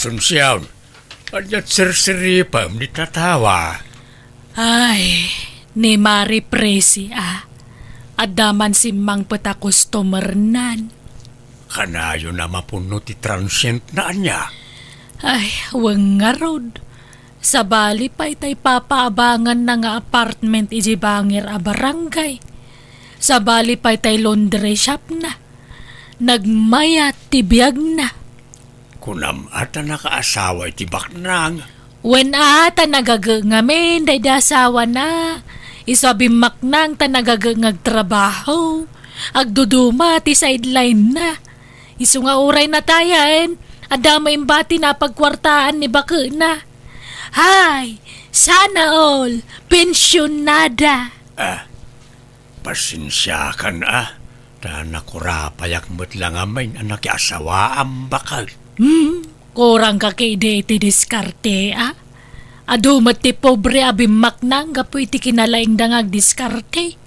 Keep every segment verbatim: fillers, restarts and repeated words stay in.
Asuncion, ania sirsiripem ni tatawa? Ay, ni Mari Presi a. Adda man simmangpet a customernan. Kanayon a mapuno ti transient na ania? Ay, wen ngarud. Sabali pay tay papaabanganna nga apartment iti bangir a barangay. Sabali pay tay laundry shop na. Nagmayat ti biagna. Kunam a ta nakaasawa iti baknang? Wen a ta nagaget ngamin daydi asawana. Isu a bimmaknang ta nagaget nga agtrabaho. Agduduma ti sideline na. Isu nga uray natayen, adda met imbati na pagkuartaan ni baketna. Hay, sana all, pensionada. Ah, pasensiakan a, ta nakurapayak met la ngamin a nakiasawaam baket. Hmm, kurang ka ketdi iti diskarte a. Adu met ti pobre a bimmaknang gapu iti kinalaingda nga agdiskarte.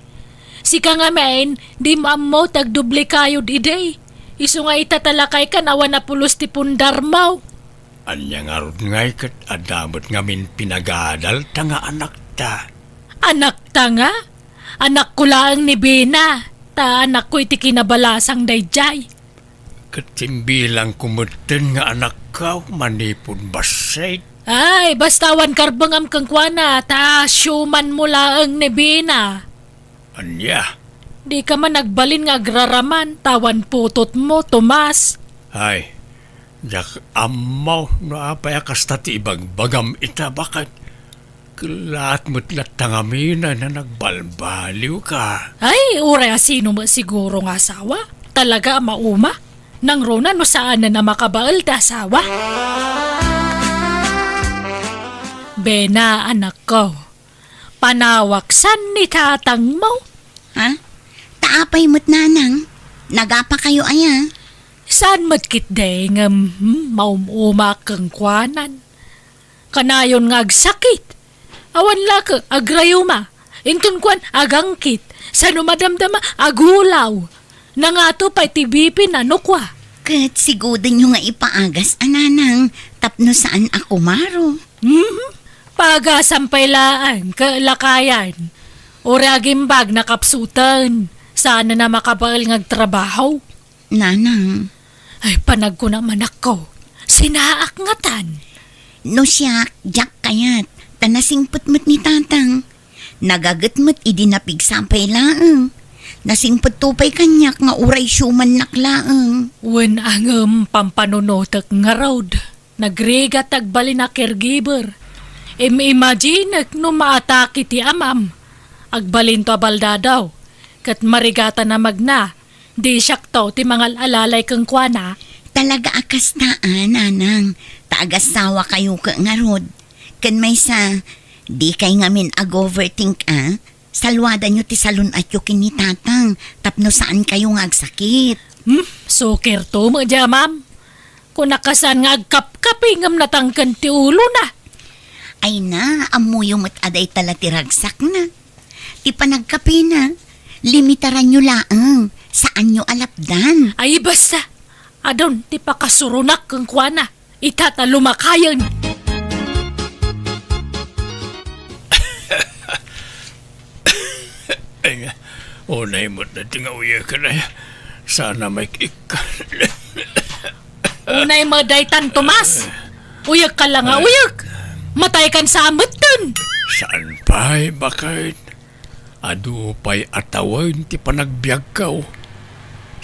Sika ngamin, di mo ammo ti agdubli kayod idi. Isu nga ita ta lakaykan awan a pulos ti pundarmo. Ania ngarud ngay ket adda met ngamin pinagadalta nga anakta? Anakta nga? Anakko laeng ni Bena, ta anakko iti kinabalasang daydiay. Ket imbilangko metten nga anakko manipud bassit. Ay, basta awan karbengam kenkuana, ta siumanmo laeng ni Bena. Ania? Dika man agbalin nga agraraman, ta awan putotmo, Tomas. Ay, diak ammo no apay a kasta ti ibagbagam ita, baket. Kellaat met latta ngamin a nagbalbaliwka. Ay, uray a sino met siguro nga asawa. Talaga a mauma. Nangruna no saanen a makabael ti asawa. Bena, anakko. Panawaksan ni tatangmo. Ha? Ta apay met, nanang? Nagapakayo aya? Saan met ketdi ngem, hmm, maum-umaak kenkuanan. Kanayon nga agsakit. Awan la ket agrayuma. Inton kuan, agangkit. Sano madamdama, agulaw. Nangato pay ti B P na no kua. Ket sigodenyo nga ipaagas a, nanang, tapno saan a kumaro. Mhm. Paagasam pay laeng, ket lakayan. Uray agimbag, nakapsuten. Saan a makabael nga agtrabaho. Nanang. Ay, panagkunam, anakko. Sinaak ngatan. No siak, diak kayat, ta nasingpet met ni tatang. Nagaget met idi napigsa pay laeng. Nasingpetto pay kaniak nga uray siumannak laeng. Wen a ngem pampanunotek ngarud. Nagrigat ti agbalin a caregiver. Im-imaginek no maatake ti amam. Agbalinto a baldadaw. Ket marigatan a magna. Di siakto ti mangal-alalay kenkuana. Talaga a kasta a, nanang, ta agasawakayo ket ngarud. Ken maysa, dikay ngamin ag-overthink a. Saluadanyo ti salun-atyo ken ni tatang tapno saankayo nga agsakit. Hmm, sukirto met diay amam. Kunak a saan nga agkapkapi ngem natangken ti ulona. Ay na, ammoyo met a dayta la ti ragsakna. Ti panagkapina, limitaranyo laeng, saanyo a lapdan. Ay, basta, adun ti pakasuronak kenkuana, ita ta lumakayen. Ay nga, unay met dayta nga uyeken ay, sana may kik-, Unay met daytan, Tomas. Uyek ka la nga uyek. Matay kan sa ametten. Saan pay, baket? Adu pay a tawen ti panagbiagko.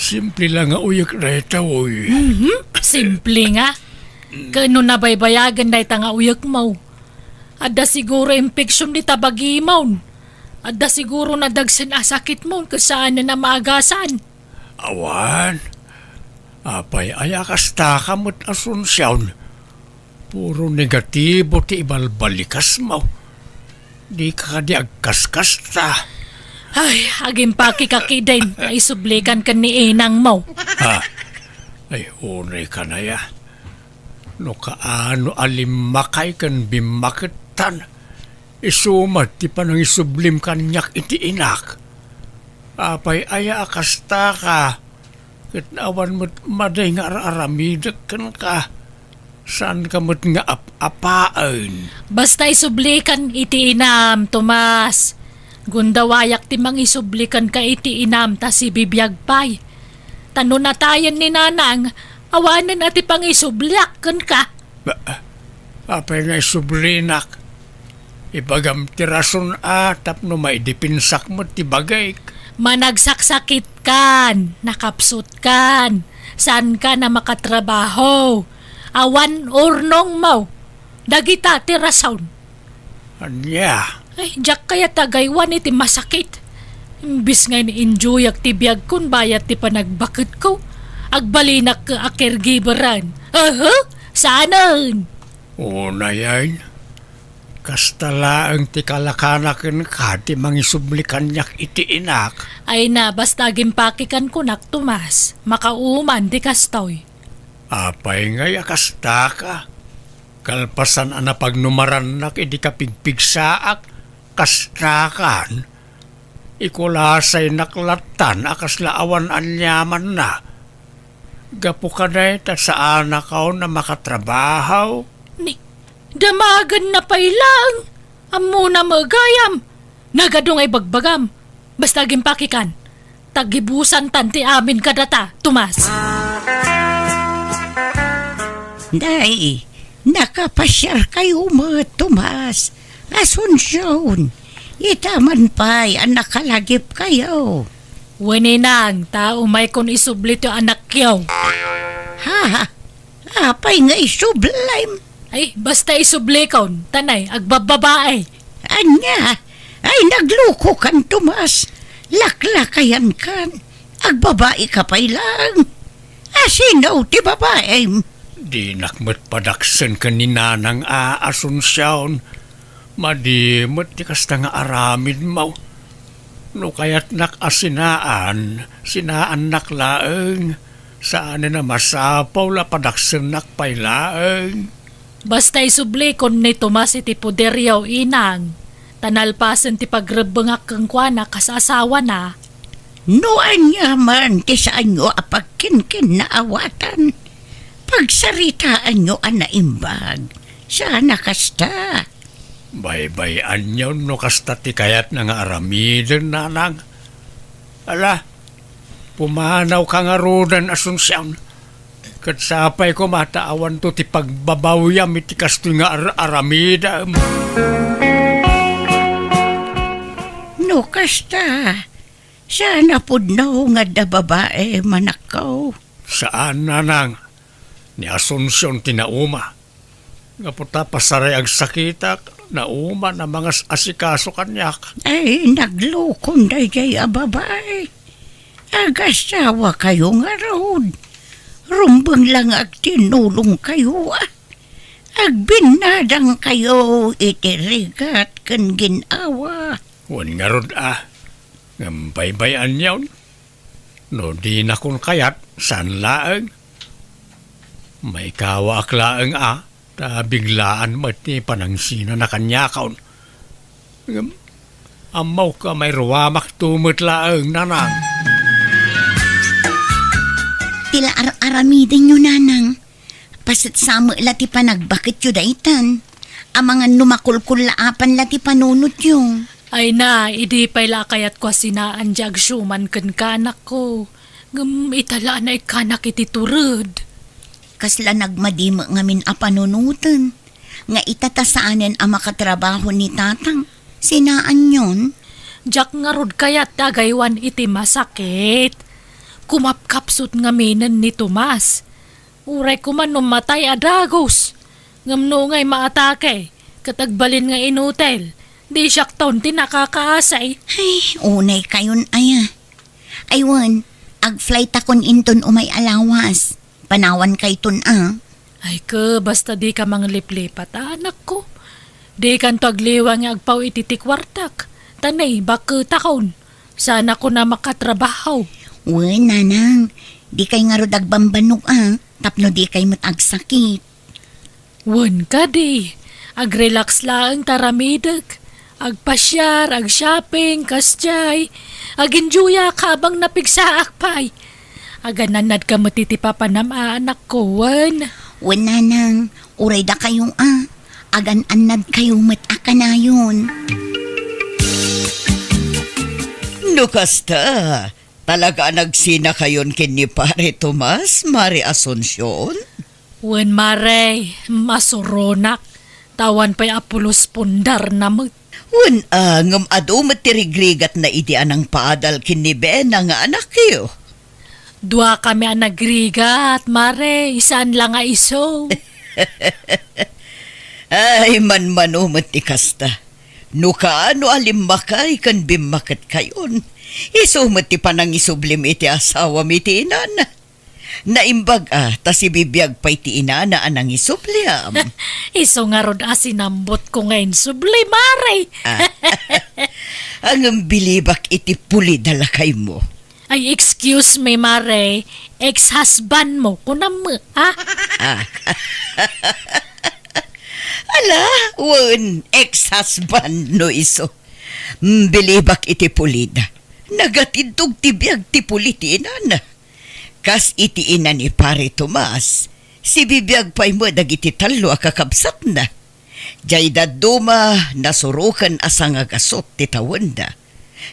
Simple la nga uyek dayta, oy. Mhm, simple nga. Ken no nabaybayagen dayta nga uyekmo, adda siguro infection dita bagimon. Adda siguro nadagsen a sakitmon ket saanen a maagasan. Awan. Apay aya kasta ka met, Asuncion? Puro negatibo ti ibalbalikasmo. Dika kadi agkaskasta. Ay, agimpakek a kidin, naisublikan ken ni inangmo. Ha? Ay, unay ka na ya. No kaano a limmakay ken bimmakettan, isu met ti panangisublim kaniak iti inak. Apay aya a kasta ka, ket awan met madi nga ar-aramidek kenka. Saanka met nga ap-apaen? Basta isublikan iti inam, Tomas. Gundawayak ti mangisubli kenka iti inam ta sibibiag pay. Ta no natayen ni Nanang, awanen a ti pangisubliak kenka. Ba, apay nga isublinak? Ibagam ti rason a tapno maidepensak met ti bagik. Managsaksakitkan, nakapsutkan, saankan a makatrabaho. Awan urnongmo. Dagita ti rason. Ania? Ay, diak kayat agaywan iti masakit. Imbis nga in-enjoyak ti biagkon bayat ti panagbaketko, agbalinak a caregiveran. Aha, saanen? Unayen, kasta laeng ti kalakana kenka ti mangisubli kaniak iti inak. Ay na, basta agimpakikan kunak, Tomas. Makauman ti kastoy. Apay ngay a kastaka? Kalpasan a napagnumarannak idi kapigpigsaak, kastakan. Ikulasaynak lattan a kasla awan aniamanna. Gapu kanay ta saanakon a makatrabaho. Ni, damagenna pay laeng. Ammona met gayam. Nagadu nga ibagbagam. Basta agimpakikan. Tagibusantan ti amin kadata, Tomas. Nay, nakapasiarkayo met, Tomas. Asuncion, ita man pay a nakalagipkayo. Wen, inang, ta umaykon isubli ti anakyo. Ha? Apay nga isublim? Ay, basta isublikon, ta nay, agbabbabae. Ania? Ay, naglukokan, Tomas. Laklakayankan. Agbabaika pay laeng. Asino ti babaem? Dinak met padaksen ken ni Nanang a Asuncion. Madi met ti kasta nga aramidmo. No kayatnak a sinaan, sinaannak laeng. Saanen a masapul a padaksennak pay laeng. Basta isublikon ni Tomas iti poderyo, inang, ta nalpasen ti pagrebbengak kenkuana kas asawana. No ania man ti saanyo a pagkinkinnaawatan, pagsaritaanyo a naimbag. Saan a kasta? Baybay-anyon no kasta ti kayatna nga aramiden, Nanang. Ala, pumanawka ngaruden, Asuncion. Ket sapay koma ta awanto ti pagbabawyam iti kastoy nga ar-aramidem. No kasta, saan a pudno nga adda babaem, anakko? Saan, Nanang. Ni Asuncion ti nauma. Gapu ta pasaray agsakitak, nauman a mangas-asikaso kaniak. Ay, naglukon daydiay a babae. Agasawakayo ngarud. Rumbeng la nga agtinnulongkayo, a. Agbinnadangkayo iti rigat ken gin-awa. Wen ngarud, a. Ngem baybay-anyon. No dinakon kayat, saan laeng. Maikawaak laeng a, ta biglaan met ti panangsinana kaniakon. Ngem, ammok a mairuamakto met laeng, Nanang. Ti la ar-aramidenyo, Nanang. Pasetsa met la ti panagbaketyo daytan. Amangan no makulkullaapan la ti panunotyo. Ay na, idi pay la a kayatko a sinaan diay agsiuman kenka, anakko. Ngem ita la a naikkanak iti tured. Kasla nagmadi met ngamin a panunoten, nga ita ta saanen a makatrabaho ni tatang, sinaanyon? Diak ngarud kayat ti agaywan iti masakit. Kumapkapsut ngaminen ni Tomas. Uray koma no matay a dagus. Ngem no ngay maatake, ket agbalin nga inutil, di siakton ti nakakaasay. Ay, unaykayon aya. Ay wen, agflightakon inton umay a lawas. Panawankayton a. Ay ke, basta dika mangliplipat, anakko. Dikanto agliwa nga agpaw iti ti kuartak. Ta nay, bakketakon. Saanakon a makatrabaho. Wen, Nanang, dikay ngarud agbambannog a, tapno dikay met agsakit. Wen kadi, agrelax laeng ta aramidek. Agpasiar, agshopping, kasdiay. Agenjoyak habang napigsaak pay. Aganannadka met iti papanam a, anakko, wen. Wen, nanang, uray dakayo a, agan-annadkayo met a kanayon. No kasta, talaga a nagsinakayon ken ni Pare Tomas, Mare Asuncion? Wen, Mare, masuronak. Ta awan pay a pulos pundarna met. Wen, a, ngem adu met ti rigrigatna idi a nangpaadal ken ni Bena nga anakyo. Duakami a nagrigat, Mare, saan la nga isu. Ay, manmano met ti kasta. No kaano a limmakay ken bimmaketkayon, isu met ti panangisublim iti asawam iti inana. Naimbag a, ta sibibiag pay ti inana a nangisubliam. Isu ngarud a sinambotko nga insubli, Mare. Ah. Ngem bilibak iti pulid a lakaymo. Ay, excuse me, Mare. Ex-husband mo, kunam, ha? Ah. Ala, wen, ex-husband no isu. Mm, bilibak iti pulid. Nagatindog ti biag ti puli ti inana. Kas iti ina ni Pare Tomas, sibibiag pay met dagiti tallo a kakabsatna. Jay dadduma, nasuroken a sangagasut ti tawenda.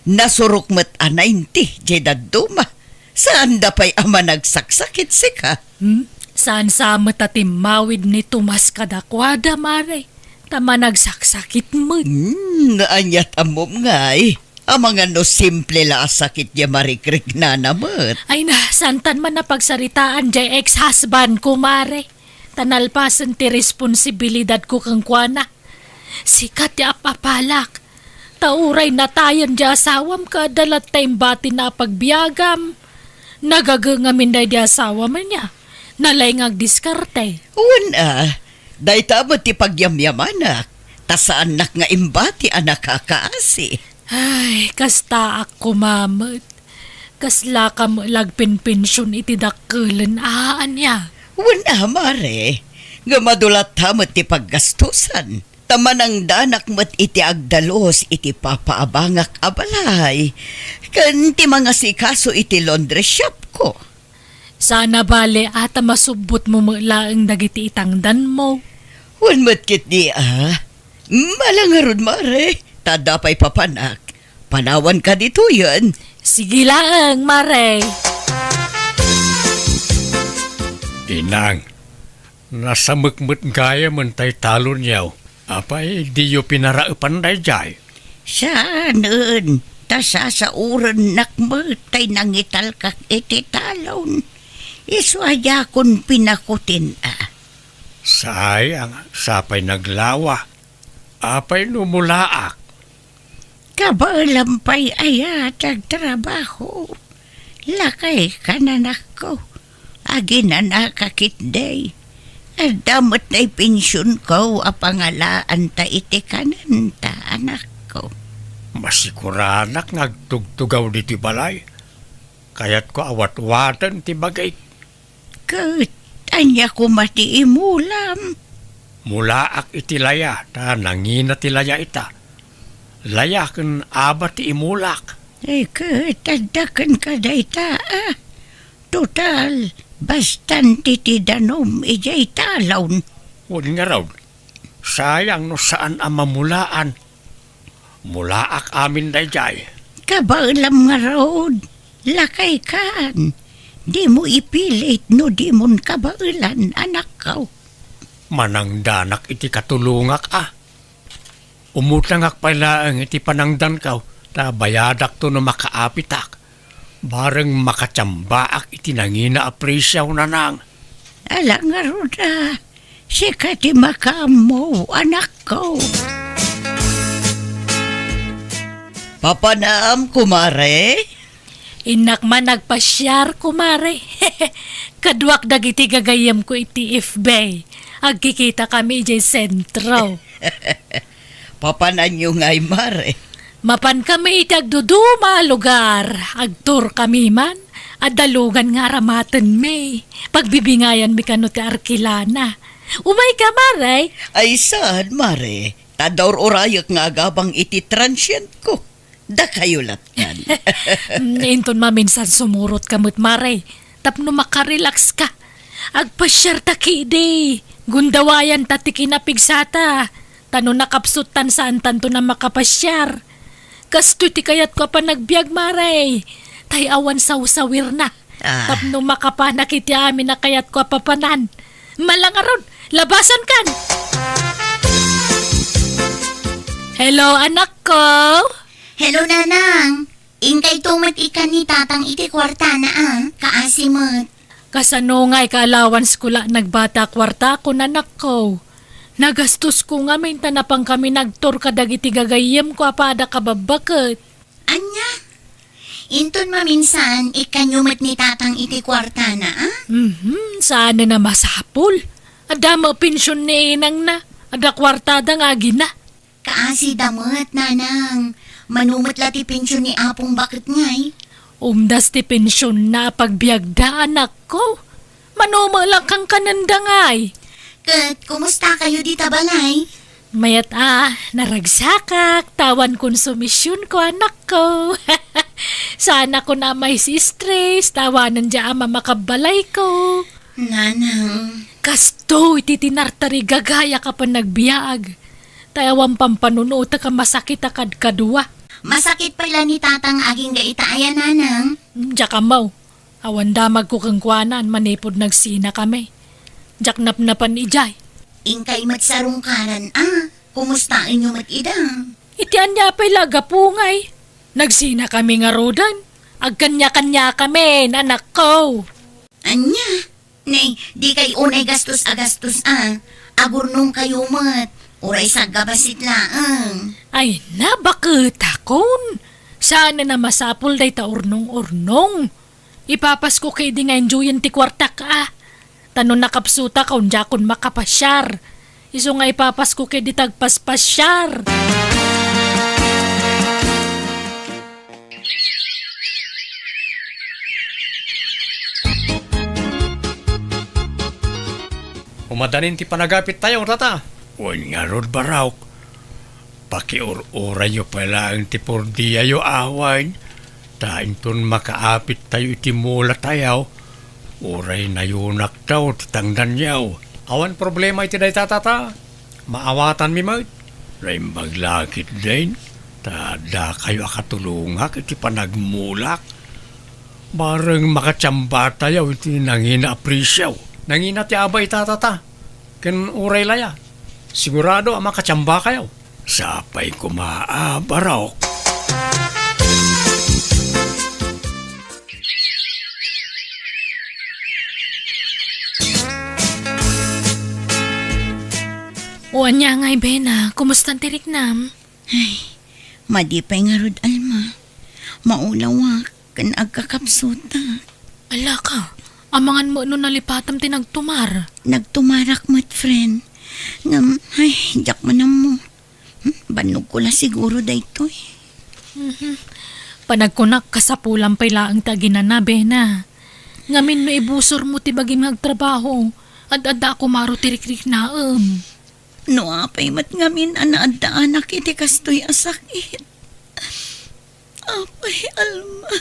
Nasurok met a ninety jay dadduma. Saanda pay a managsaksakit, sika. Hmm? Saan sa met a timmawid ni Tomas kadakuada, Mare? Ta managsaksakit met. Hmm, aniat ammom ngay? Amangan no simple la a sakit diay marikriknana met. Ay na, santan man a pagsaritaan diay ex-husband ko, Mare. Ta nalpasen ti responsibilidadko kenkuana. Sika ti apapalak. Ta uray natayen diay asawam ket adda latta imbatina a pagbiagam. Nagagengamin daydi asawam ania. Nalaing nga agdiskarte. Wen a, dayta met ti pagyamyamanak. Ta saannak nga imbati a nakakaasi. Ay, kastaak koma met. Kaslaka met la agpinpension iti dakkelen a ania. Wen a, Mare, ngem adu latta met ti paggastusan. Ta manangdanak met iti agdalus iti papaabangak a balay, ken ti mangasikaso iti laundry shop ko. Saan a bale a ta masubbotmo met laeng dagiti itangdanmo. Wen met ketdi a. Ala ngarud, Mare, ta adda pay papanak. Panawanka ditoyen. Sige laeng, Mare. Inang, nasamek met gayamen tay talonyo. Apay, diyo pinaraepan daydiay? Saanen, ta sasaorennak met tay nangitalkak iti talon. Isu a diakon pinakutin a. Sayang, sapay naglawa. Apay no mulaak? Kabaelam pay aya ti agtrabaho. Lakayka, anakko. Aginanaka ketdi. Adda met nay pensionko a pangalaanta iti kanenta, anakko. Masiguranak nga agtugtugaw ditoy balay. Kayatko a watwaten ti bagik. Ket ania koma ti imulam? Mulaak iti laya, ta nangina ti laya ita. Laya ken aba ti imulak. Eh, ket adda kenka dayta, a? Total, bastante ti danom idiay talon. Wen ngarud, sayang no saan a mamulaan. Mulaak amin daydiay. Kabaelam ngarud, lakaykan. Dimo ipilit no dimon kabaelan, anakko. Manangdanak iti katulongak a. Umutangak pay laeng iti panangdanko, ta bayadakto no makaapitak. Bareng makatiambaak iti nangina a presio, nanang. Ala ngarud a, sika ti makaammo, anakko. Papanam, kumare? Innak man agpasiar, kumare. Kaduak dagiti gagayyemko iti F B. Agkikitakami idiay sentro. Papananyo ngay, mare? Mapankami iti agduduma a lugar. Agtourkami man. Adda lugan nga aramatenmi. Pagbibingayanmi kano ti arkilana. Umayka, mare? Ay, saan, mare? Ta adda ur-urayek nga agabang iti transientko. Dakayo lattan. Mm, inton maminsan sumurotka met, mare, tapno makarelaxka. Agpasiarta kidi. Gundawayanta ti kinapigsata. Ta no nakapsuttan, saantanto a makapasiar. Kastoy ti kayatko a panagbiag, Mare. Tay awan sawsawirna. Ah. Tapno makapanak iti amin a kayatko a papanan. Mala ngarud, labasankan! Hello, anakko! Hello, Nanang. Inkayto met ikkan ni Tatang iti kuartana, a. Kaasi met. Kasano ngay ka allowance ko la nagbata a kuartakon, anakko? Nagastosko ngamin ta napankami nagtur kadagiti gagayyemko a pada kababbaket. Ania? Inton maminsan, ikkanyo met ni Tatang iti kuartana, a? Mhm, saanen a masapul. Adda met pension ni inangna. Adda kuartada nga agina. Kaasida met, Nanang. Mano met la ti pension ni Apong Baket ngay? Umdas ti pensionna a pagbiagda, anakko. Mano met la kankanenda ngay? Ket kumusta kayo dita balay? Mayat a, naragsakak, ta awan konsumisionko, anakko. Saanakon a mai-stress, ta awanen dia a mamakabbalayko. Nanang. Kastoy ti tinartarigagayak a panagbiag. Tay awan pampanunotek a masakit a kadkadua. Masakit pay la ni Tatang agingga ita aya, Nanang? Diak ammo. Awan damagko kenkuana manipud nagsinakami. Diak napnapan idiay. Inkay met sarungkaran a. Kumustaenyo met ida? Iti ania pay la a gapu ngay? Nagsinakami ngaruden. Agkaniakaniakamin, anakko. Ania? Nay, dikay unay gastos a gastos a. Agurnongkayo met. Uray saggabasit laeng. Ay, nabaketakon. Saanen a masapul dayta urnong-urnong. Ipapasko kadi nga enjoyen ti kuartak a. Ta no nakapsutak, diakon makapasiar. Isu nga ipapasko kadi ta agpaspasiar. Umadanin ti panagapittayo, Tata. Wen ngarud, Barok. Pakiur-urayyo pay laeng ti pordiayo awan, ta inton makaapittayo iti mulatayo, uray nayunakto ti tangdanyo. Awan problema iti dayta, Tata. Maawatanmi met. Naimbag la ketdin, ta dakayo a katulongak iti panagmulak. Bareng makatiambatayo iti nangina a presio. Nangina ti abay, Tata, ta. Ken uray la ya, sigurado a makatiambakayo. Sapay koma a, Barok. O ania ngay, Bena, kumusta ti riknam? Ay, madi pay ngarud, Alma. Maulawak ken agkakapsuta. Alaka, amangan met no nalipatam ti nagtumar. Nagtumarak met, friend. Ngem, ay, diak man ammo. Hmm, bannogko la siguro daytoy. Mhm. Panagkunak, kasapulan pay laeng ti aginana, Bena. Ngamin no ibusormo ti bagim nga agtrabaho, ad-adda a kumaro ti rikriknaem. No apay met ngamin a naaddaanak iti kastoy a sakit. Apay, Alma.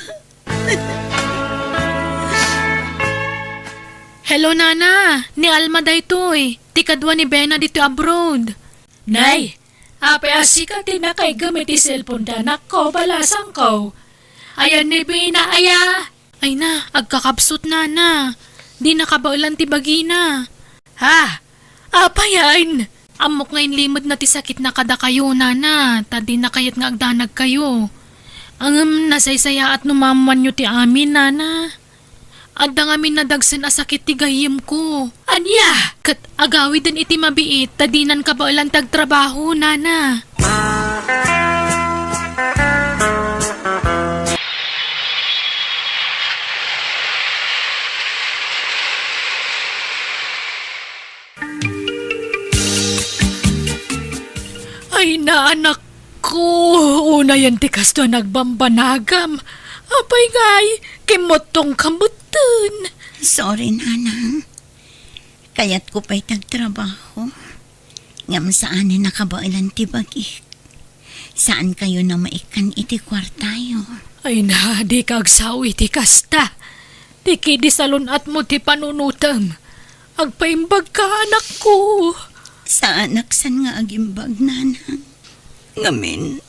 Hello, Nana. Ni Alma daytoy. Ti kadua ni Bena ditoy abroad. Nay, apay a sika ti nakaigem iti cellphone da, anakko, balasangko. Ayan ni Bena, aya? Ay na, agkakapsut, Nana. Di nakabaelan ti bagina. Ha? Apayen? Ammok nga inlimedna ti sakitna kadakayo, Nana, ta dina kayat nga agdanagkayo. Ngem nasaysayaat no maammoanyo ti amin, Nana. Adda ngamin nadagsen a sakit ti gayyemko. Ania? Ket agawiden iti mabiit ta dinan kabaelan ti agtrabaho, Nana. Ay, naanakko, unayen ti kastoy a nagbambanagam. Apay ngay, kimmuttongka metten. Sorry, Nanang. Kayatko pay ti agtrabaho. Ngem saanen a kabaelan ti bagik. Saankayon a maikkan iti kuartayo. Ay na, dika agsao iti kasta. Ti kidi salun-atmo ti panunotem. Agpaimbagka, anakko. Saanak san nga agimbag, nanang. Ngamin,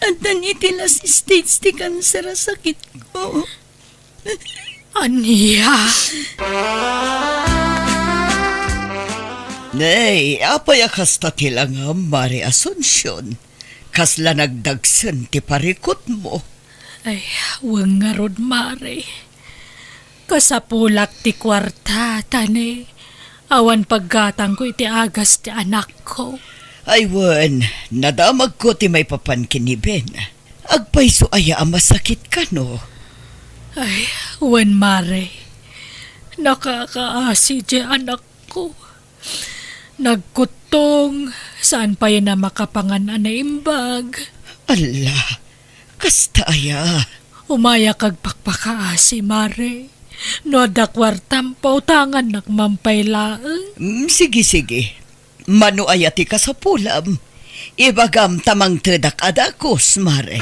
addan iti last stage ti kanser a sakitko. Ania? Nay, apay a kasta ti langam, Mare Asuncion? Kasla nagdagsen ti parikutmo. Ay, wen ngarud, Mare. Kasapulak ti kuarta, ta ne, awan paggatangko iti agas ti anakko. Ay wen, nadamagko ti maipapan ken ni Ben. Agpayso aya a masakit kano? Ay, wen, Mare. Nakakaasi diay anakko. Nagkuttong, saan payen a makapangan a naimbag. Alla, kasta aya? Umayak agpakpakaasi, Mare. No adda kuartam, pautangannak man pay laeng. Mm, sige, sige. Mano aya ti kasapulam? Ibagam ta mangtedak a dakes, Mare.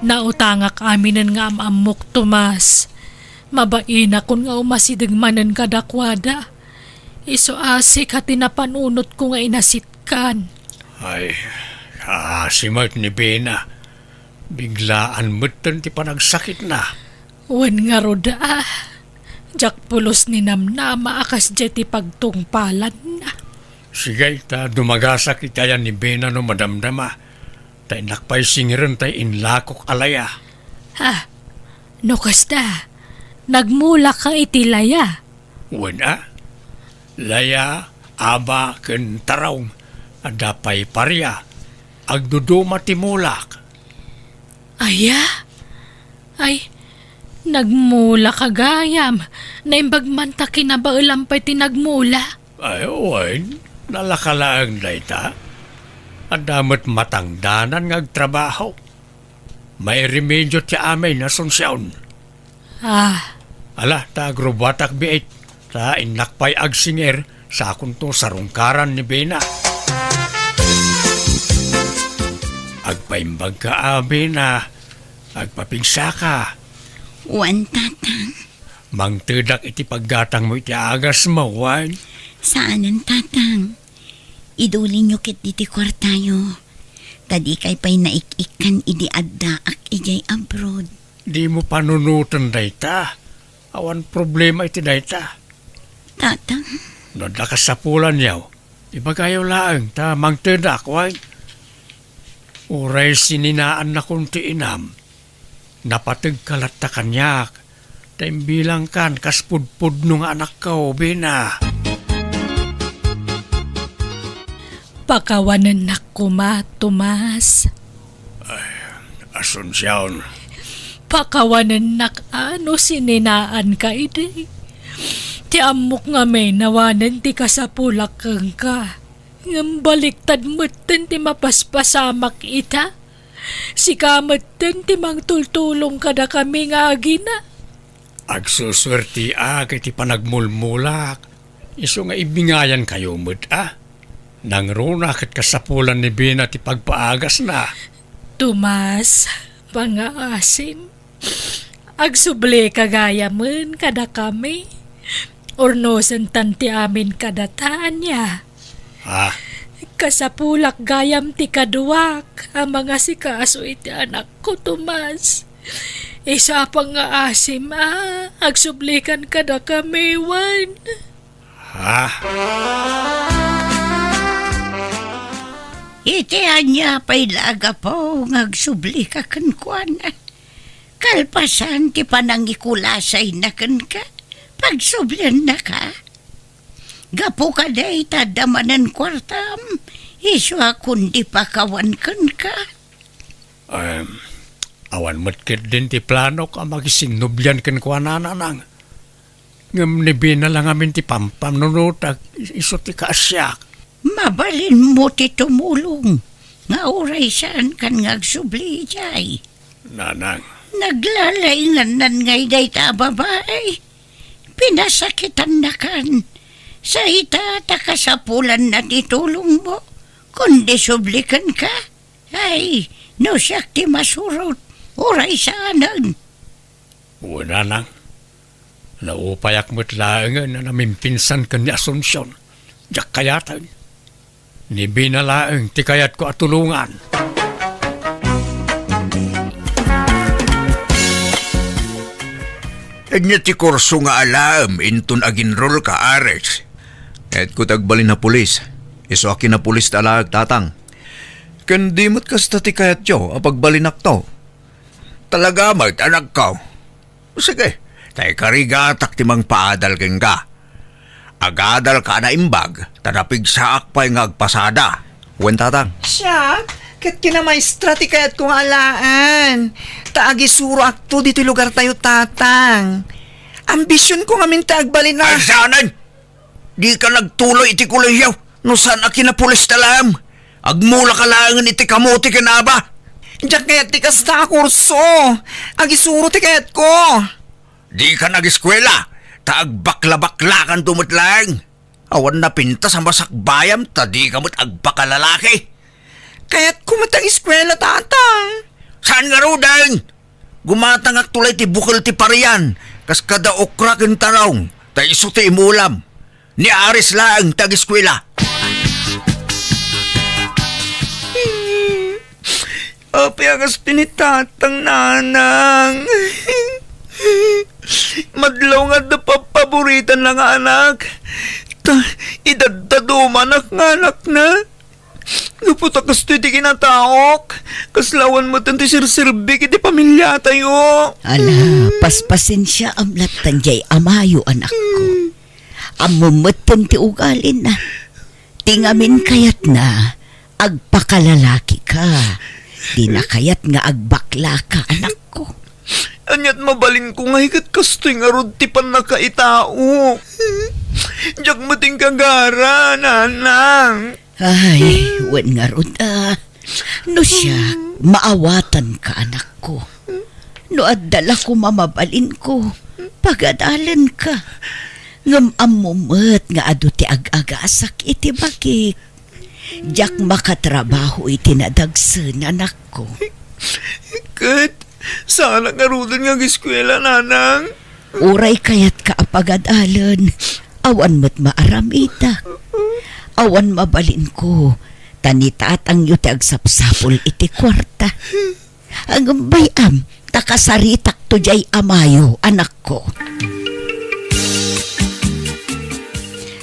Nautangak aminen nga am-ammok, Tomas. Mabainakon nga umasideg manen kadakuada. Isu a sika ti napanunotko nga inasitkan. Ay, kaasi met ni Bena. Biglaan metten ti panagsakitna. Wen ngarud a, diak pulos ni namnama a kasdiay ti pagtungpalanna. Sige, ta dumagasak iti ayan ni Bena no madamdama. Ta innak pay singirenta inlakok a laya. Ha? No kasta, nagmulaka iti laya? Wen a. Laya, aba, ken tarong. Adda pay paria. Agduduma ti mulak. Aya? Ay, nagmulaka gayam. Naimbag man ta kinabaelam pay ti nagmula. Ay, wen, nalaka laeng dayta. Adda met matangdanan nga agtrabaho. Mairemedio ti amin, Asuncion. Ah. Ala, ta agrubuatak biit, ta innak pay agsingir, sakonto sarungkaran ni Bena. Agpaimbagka a, Bena. Agpapigsaka. Wen, Tatang. Mangtedak iti paggatangmo iti agasmo, wen? Saanen, Tatang. Idulinyo ketdi ti kuartayo. Ta dikay pay naik-ikkan idi addaak idiay abroad. Dimo panunoten dayta. Awan problema iti dayta. Tatang. No adda kasapulanyo, ibagayo laeng ta mangtedak, wen? Uray sininaannakon ti inam. Napategka latta kaniak, ta imbilangkan kas pudpudno nga anakko, Bena. Pakawanennak koma, Tomas. Ay, Asuncion. Pakawanennak a no sininaanka idi. Ti ammok ngamin awanen ti kasapulak kenka. Ngem baliktad metten ti mapaspasamak ita. Sika metten ti mangtultulong kadakami nga agina. Agsusuertiak iti panagmulmulak. Isu nga ibingayankayo met a. Nangruna ket kasapulan ni Bena ti pagpaagasna. Tomas, pangngaasim. Agsublika gayamen kadakami. Urnosentan ti amin kadata, ania? Ah. Kasapulak gayam ti kaduak a mangasikaso iti anakko, Tomas. Isu a pangngaasim a agsublikan kadakami, wen? Ha? Iti ania pay la a gapu nga agsublika kenkuana? Kalpasan ti panangikulasayna kenka, pagsubliannaka. Gapu kadi ta adda manen kuartam, isu a kundi pakawan kenka. Em, awan met ketdin ti planok a makisinnublian kenkuana, nanang. Ngem ni Bena la ngamin ti pampanunotak, isu ti kaasiak. Mabalinmo ti tumulong nga uray saankan nga agsubli idiay. Nanang. Naglalaingannan ngay dayta a babai. Pinasakitannakan. Sa ita ta kasapulanna ti tulongmo. Kundi sublikenka. Ay, no siak ti masurot, uray saanen. Wen, nanang. Naupayak met laengen a namimpinsan ken ni Asuncion. Diak kayaten. Ni Bina laeng ti kayatko a tulongan. Ania ti kurso nga alaem inton aginrol ka, Aris? Kayatko ti agbalin a pulis. Isu a kinapulis ti alaek, Tatang. Ken di met kasta ti kayatyo a pagbalinakto. Talaga met, anakko. Sige, ta ikarigatak ti mangpaadal kenka. Agadalka a naimbag, ta napigsaak pay nga agpasada. Wen, Tatang. Siak, ket kinamaestra ti kayatko nga alaen. Ta agisuroakto ditoy lugartayo, Tatang. Ambisionko ngamin ti agbalin a Ay, saanen? Dika nagtuloy iti kolehiyo no saan a kinapulis ta laeng. Agmulaka laengen iti kamote ken aba. Diak kayat ti kasta a kurso. Agisuro ti kayatko. Dika nag-eskuela, ta agbaklabaklakanto met laeng. Awan napintas a masakbayam ta dika met agpakalalaki. Kayatko met agiskuela, Tatang. Saan ngaruden? Gumatangakto la iti bukel ti parian, kas kada okra ken tarong, ta isu ti imulam. Ni Aris laeng ti agiskuela. Apay a kasta ni Tatang, Nanang? Madlaw nga adda papaboritanna nga anak. Ta, idaddadumanak nga anakna. Gapu ta kastoy ti kinataok, kasla awan metten ti serserbik iti pamiliatayo. Ala, paspasensiaam lattan jay amayo, anakko. Ammom metten ti ugalina. Ti ngamin kayatna, agpakalalaki ka. Dina kayat nga agbakla ka, anakko. Aniat mabalinko ngay ket kastoy ngarud ti pannakaitaok. Diak met inkagara, Nanang. Ay, wen ngarud a. No siak, maawatanka, anakko. No adda la koma mabalinko, pagadalenka. Ngem ammom met nga adu ti ag-agasak iti bagik. Diak makatrabaho iti nadagsen, anakko. Ket, saanak ngaruden nga agiskuela, Nanang? Uray kayatka a pagadalen, awan met maaramidak. Awan mabalinko, ta ni tatangyo ti agsapsapul iti kuarta. Ngem bay-am, ta kasaritakto jay amayo, anakko.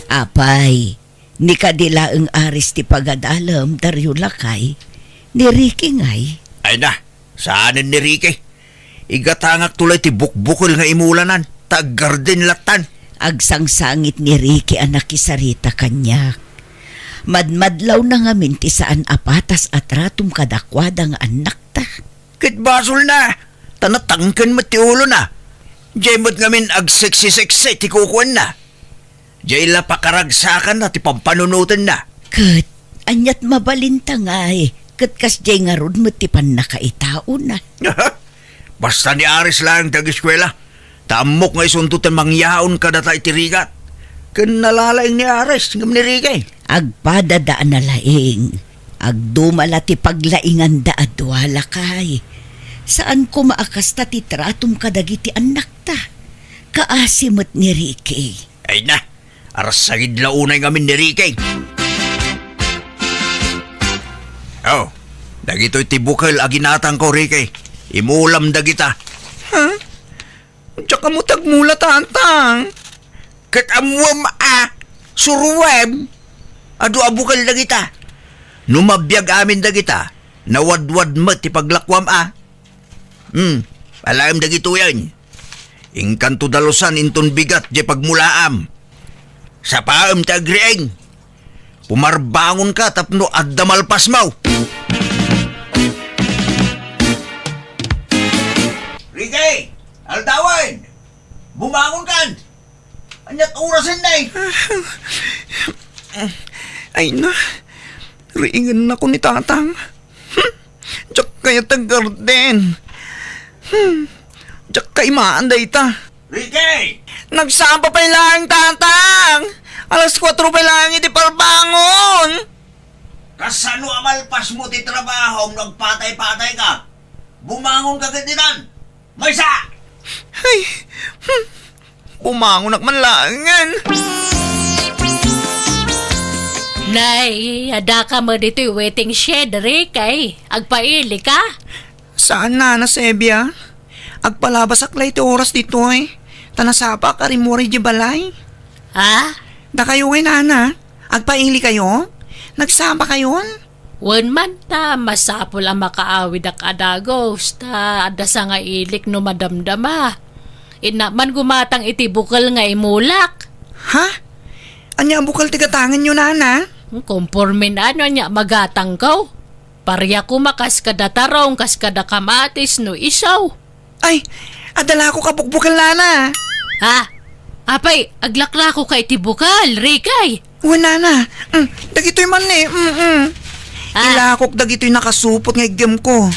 Apay, ni kadi laeng Aris ti pagadalem, Dario lakay, ni Ricky ngay? Ay na, saanen ni Ricky. Igatangakto lay ti bukbukel nga imulanan, ta aggarden lattan. Agsangsangit ni Ricky a nakisarita kaniak. Madmadlawna ngamin ti saan a patas a tratom kadakuada nga annakta. Ket basolna, ta natangken met ti ulona. Jay met ngamin agseksi-seksi ti kukuenna. Jay la pakaragsakanna ti pampanunotenna. Ket aniat mabalinta ngay, ket kasjay ngarud met ti pannakaitaona. Basta ni Aris laeng ti agiskuela, ta ammok nga isunto ti mangyaon kadata iti rigat. Ken nalalaing ni Aris ngem ni Ricky. Agpadada a nalaing. Agduma la ti paglainganda a dua, lakay. Saan koma a kasta ti tratom kadagiti annakta. Kaasi met ni Ricky. Ay na, arasagid la unay ngamin ni Ricky. Oh, dagitoy ti bukel a ginatangko, Ricky. Imulam dagita. Ha? Diak ammo ti agmula, Tatang. Ket ammuem a, suroem. Adu a bukel dagita. No mabiag amin dagita, nawadwad met ti paglakuam a. Hmm, alaem dagitoyen. Inkanto dalusan inton bigat jay pagmulaam. Sapaem ti agriing. Pumarbangonka tapno adda malpasmo. Ricky! Aldawen! Bumangonkan! Aniat orasen, nay? Ay na, riingennako ni Tatang. Hmm, diak kayat aggarden. Hmm, diak kaimaan dayta. Ricky! Nagsapa pay laeng, Tatang! Alas kuatro pay laeng iti parbangon! Kasano a malpasmo ti trabahom no agpatay-patayka? Bumangonka ketditan! Maysa! Ay, hmm, Bumangonak man laengen. Nay, adda ka met ditoy waiting shed, Ricky. Agpaili ka? Saan, Nana Sebia. Agpalabasak la iti oras ditoy. Ta nasapaak a rimmuar idiay balay. Ha? Dakayo ngay, Nana. Agpaili kayo? Nagsapa kayon? Wen man ta masapul a makaawidak a dagus, ta adda sangailik no madamdama. Innak man gumatang iti bukel nga imulak. Ha? Ania a bukel ti gatangenyo, Nana? Konporme no ania magatangko. Paria koma kas kada tarong, kas kada kamatis no isu. Ay, adda lakok a bukbukel, Nana. Ha? Apay, aglaklako ka iti bukel, Ricky? Wen, Nana. Mm, dagitoy man ni. Mm, mm. Ah. Ilakok dagitoy nakasupot nga iggemko.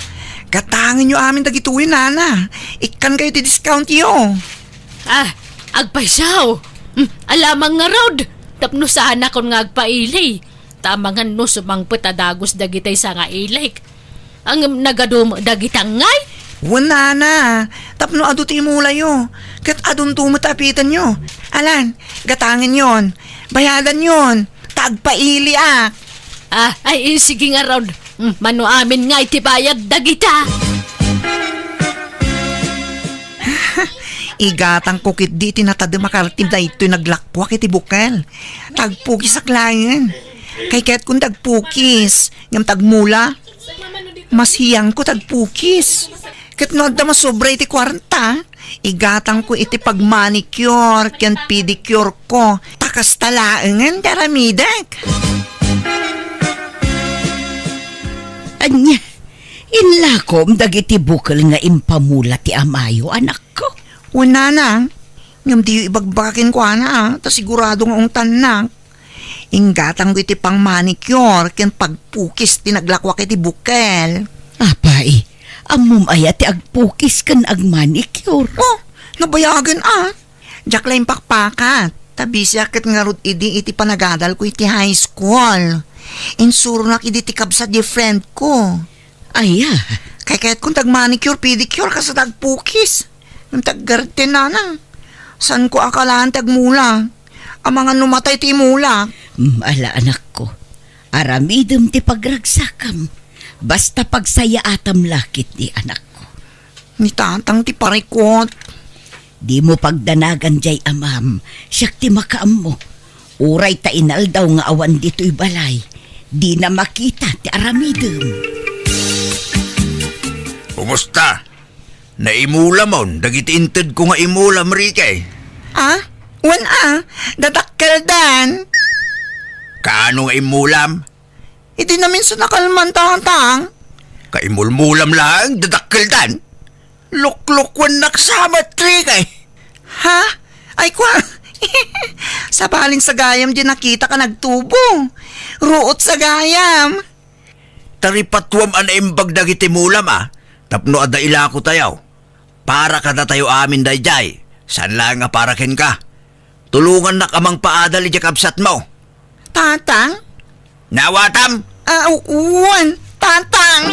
Gatangenyo amin dagitoy, Nana. Ikkan kayo ti discount yo. Ah, agpaysaw. Mm, alamang ngarud. Tapno saanakon nga agpaili. Ta amangan no sumangpet a dagus dagitay sangailik. Ngem nagadu met dagita ngay? Wen, Nana, tapno adu ti imulayo, ket adunto met ti apitenyo. Alan, gatangenyon, bayadanyon, ta agpailiak. Ah, ay, sige ngarud. Mm, mano amin ngay ti bayad dagita? Igatangko ketdi ti natadem a kartim daytoy naglakuak iti bukel. Ta agpukisak laeng. Kaykayatkon ti agpukis, ngem ta agmula. Masiyangko ti agpukis. Ket no adda masobra iti kuarta, igatangko iti pagmanicure ken pedicure ko. Ta kasta laengen ti aramidek. Ania, inlakom dagiti bukel nga impamula ti amayo, anakko? Wen, Nana, ngem diyo ibagbaga kenkuana, ah, ta sigurado nga ungtannak. Inggatangko iti pang-manicure ken pagpukis ti naglakuak iti bukel. Apay, ammom aya ti agpukis ken agmanicure? Oh, nabayagen a. Diak la impakpakat. Ta bisiak ket ngarud idi iti panagadalko iti high school. Insuronak idi ti kabsat diay friend ko. Aya? Kaykayatkon ti agmanicure, pedicure, kas ta agpukis. Ngem ti aggarden, Nana. Saanko a kalaan ti agmula. Amangan no matay ti imulak. Mm, ala, anakko. Aramidem ti pagragsakam. Basta pagsayaatam la ketdi, anakko. Ni tatang ti parikut. Dimo pagdanagan diay amam. Siak ti makaammo. Uray ta inaldaw nga awan ditoy balay, dina makita ti aramidem. Kumusta? Naimulamon dagiti intedko nga imulam, Ricky? Ah? Wen a, dadakkeldan. Kaano nga imulam? Idi naminsan a kalman, Tatang. Kaimulmulam laeng, dadakkeldan. Luklukwennak sa met, Ricky. Ha? Ay, kwa. Sabalin sa gayam diay nakitak a nagtubo. Ruot sa gayam. Taripatuam a naimbag dagiti mulam a, tapno adda ilako tayo. Para kadatayo amin daydiay, saan laeng a para kenka. Tulongannak a mangpaadal idiay kabsatmo. Tatang? Naawatam? Ah, u-, wen, Tatang.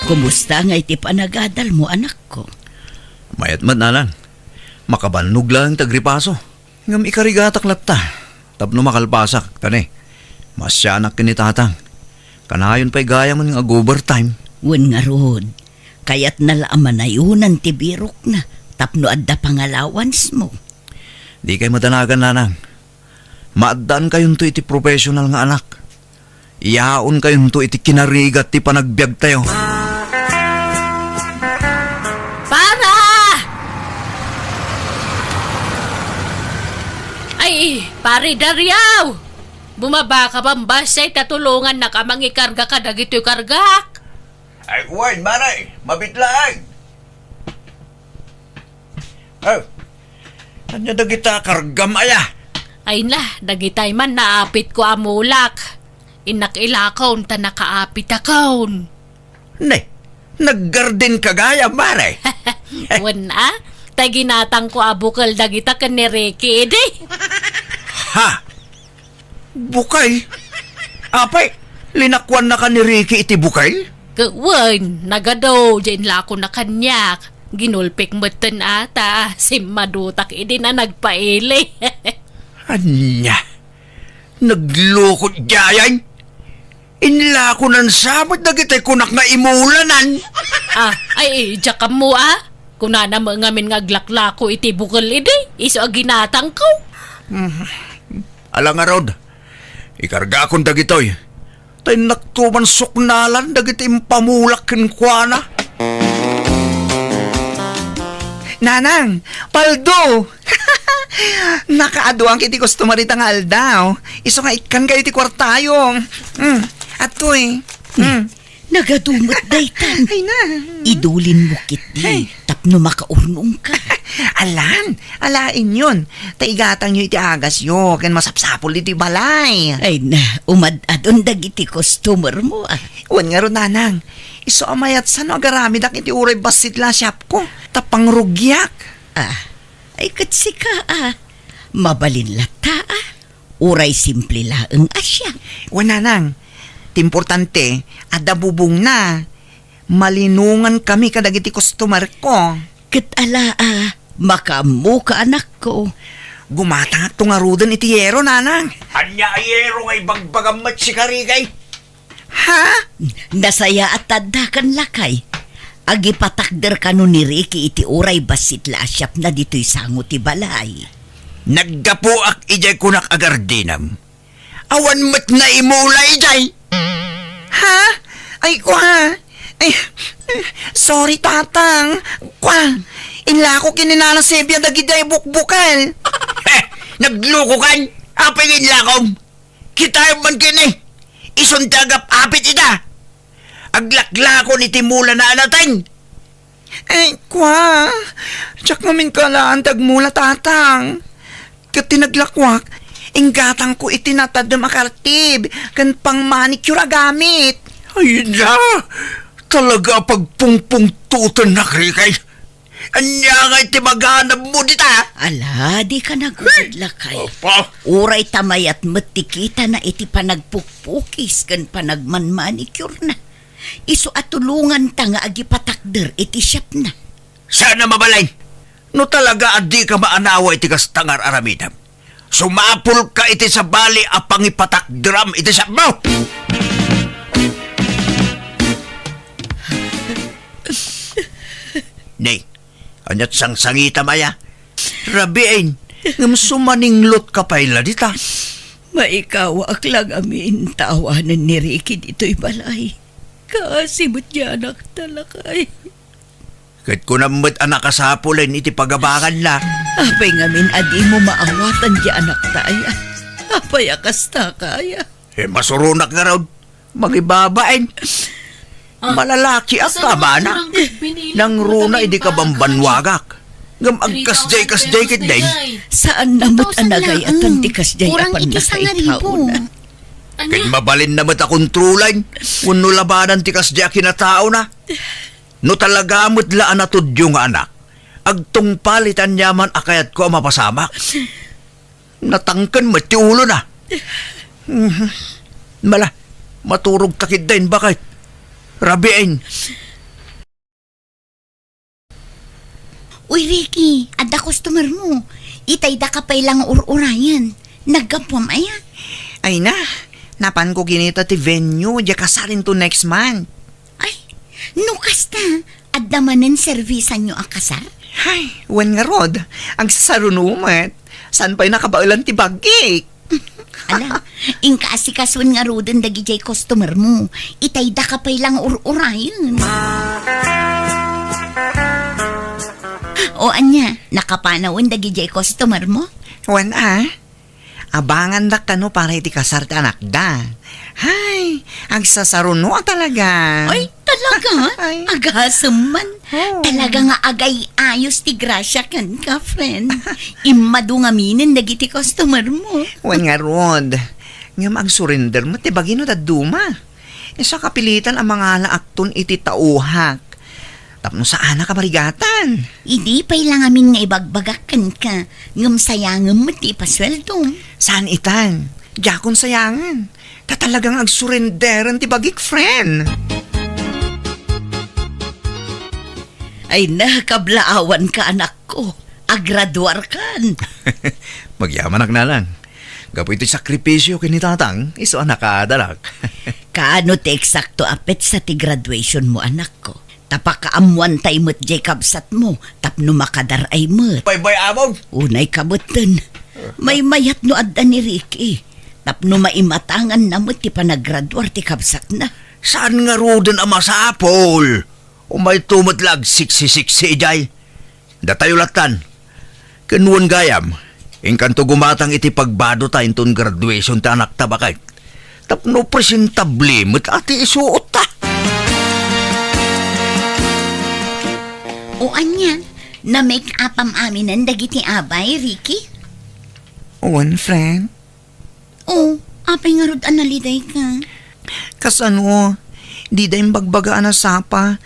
Kumusta ngay ti panagadalmo, anakko? Mayat met, Nanang. Makabannog laeng ti agripaso. Ngem ikarigatak latta, tapno makalpasak, ta ne, maasianak ken ni Tatang. Kanayon pay gayam nga ag-overtime. Wen ngarud, kayatna la a manayonan ti birokna tapno adda pangalawansmo. Dikay madanagan, Nanang. Maaddankayonto iti professional nga anak. Iyaonkayonto iti kinarigat ti panagbiagtayo. Para! Ay, Pare Dario! Bumaba ka bambasay ta tulongannak a mangikarga kadagitoy kargak. Ay, wen, Mare, mabit laeng. Oh, ania dagita kargam aya? Ay na, dagitay man naapitko a mulak. Innak ilakon ta nakaapitakon. Ne, naggarden ka gayam, Mare? Wen a, ta ginatangko a bukel dagita ken ni Ricky idi. Ha? Bukel? Apay, linakuannaka ni Ricky iti bukel? Ket wen, nagadu, diay inlakona kaniak. Ginulpik metten a ta simmadutak idi na nagpaili. Ania? Naglukot diayen? Inlakonan sa met dagiti kunak nga imulanan. Ah, ay, diak ammo a. Kunana met ngamin nga aglaklako iti bukel idi, isu a ginatangko. Mhm. Ala ngarud, ikargakon dagitoy. Ta innakto man suknalan dagiti impamulak kenkuana. Nanang, paldo! Nakaaduak iti customer ita nga aldaw. Isu nga ikkankayo iti kuartayo. Mm, adtoy. Mm. Nagadu met daytan. Ay na. Idulinmo ketdi. Ay. Tapno makaurnongka. Alan, alaenyon. Ta igatangyo iti agasyo, ken masapsapul iti balay. Ay na, umad-adon dagiti customermo, ah. Wen ngarud, nanang. Isu a mayat sa no agaramidak iti uray bassit la shopko. Ta pangrugiak. Ah, ay ket sika, ah. Mabalin latta, ah. Uray simple laeng a siak. Wen, nanang. Ti importante, adda bubongna. Malinongan kami kadagiti customerko. Ket ala a, makaammoka, anakko. Gumatangakto ngaruden iti yero, nanang. Ania a yero nga ibagbagam met, Ricky? Ha? Nasayaat ta addakan, lakay. Agipatakder kano ni Ricky iti uray bassit la a shopna ditoy sango ti balay. Naggapuak idiay kunak a gardinem. Awan met naimula idiay. Ha? Ay, kwa. Ay, sorry, tatang. Kwa. Inlako ken ni Nana Sebia dagidiay bukbukel. He, naglukokan. Apay nga inlakom? Kitaem man ken, eh. Isun ti agap-apit ita. Aglaklakon iti mulana a nateng. Eh, kwa, diak ngamin kalaan ti agmula, tatang. Ket ti naglakuak, inggatangko iti natadem a kartib ken pang-manicure a gamit. Ay na, talaga a pagpungpungtotennak, Ricky. Ania ngay ti maganabmo dita? Ala, dika nagurod, lakay. Apa? Uray ta mayat met ti kitana iti panagpukpukis ken panagmanmanicure na. Isu a tulonganta nga agipatakder iti shopna. Saan a mabalin? No talaga a dika maanawa iti kasta nga ar-aramidem, sumapulka iti sabali a pangipatakderam iti shopmo! Ni, ania't sangsangitam aya? Rabiin, ngem sumaninglutka pay la dita. Maikawaak la ngamin ta awanen ni Ricky ditoy balay. Kaasi met diay anakta, lakay. Ket kunam met a nakasapulen iti pagabanganna. Apay ngamin a dimo maawatan diay anakta aya? Apay a kastaka aya? Eh, masuronak ngarud. Mangibabain. Ah, malalakiak, kasano kamana. Nangruna idi kabambannuagak. Ngem agkasdiay-kasdiay ketdin. Saanna met a nagay-atan ti kasdiay a pannakaitaona. Ket mabalinna met a kontrolan wenno labanan ti kasdiay a kinataona. No talaga met la a natudyo nga anak, agtungpal iti aniaman a kayatko a mapasamak. Natangken met ti ulona. Mhm. Mala, maturogta ketdin, baket. Rabiin. Uy, Ricky, adda customer mo. Itaydaka pay la nga ur-urayen. Naggapuam aya? Ay na, napanko kinita ti venue, diay kasar into next month. Ay, no kasta, adda manen servisanyo a kasar? Ay, wen ngarud, agsasaruno met. Saan pay nakabaelan ti bagik? Ala, inka asikasuen ngaruden dagidiay customer mo. Itaydaka pay la nga ur-urayen. O ania, nakapanawen dagidiay customer mo? Wen a. Abangandak kano para iti kasar ti anakda. Hay, agsasaruno a talaga. Ay, talaga? Ay. Agasem man. Oh. Talaga nga agay-ayos ti grasia kenka, friend. Immadu ngaminen dagiti customer mo. Wen ngarud, ngem agsurrender met ti bagi no dadduma. Isu a kapilitan a mangalaakton iti tauhak. Tapno saanak a marigatan. Idi pay la ngamin nga ibagbagak kenka, ngem sayangem met ti ipasueldom. Saan itan? Diakon sayangen. Ta talaga nga agsurrenderen ti bagik, friend. Ay na, kablaawanka, anakko. Agraduarkan. Magyamanak, nanang. Gapu iti sakripisio ken ni tatang, isu a nakaadalak. Kaano ti eksakto a petsa ti graduation mo, anakko? Ta pakaammoantay met jay kabsatmo tapno makadaray met. Baybay-aw! Unay kabetten. Maymayat no adda ni Ricky. Tapno maimatanganna met ti panagraduar ti kabsatna. Saan ngaruden a masapul? Umayto met la agsiksi-siksi idiay. Datayo lattan. Ken wen gayam, inkanto gumatang iti pagbadota inton graduation ti anakta baket. Tapno presentable met a ti isuotta. O ania, na-make-upam aminen dagiti abay, Ricky? Wen, friend. O, apay ngarud a nalidayka? Kasano, dida imbagbaga a nasapa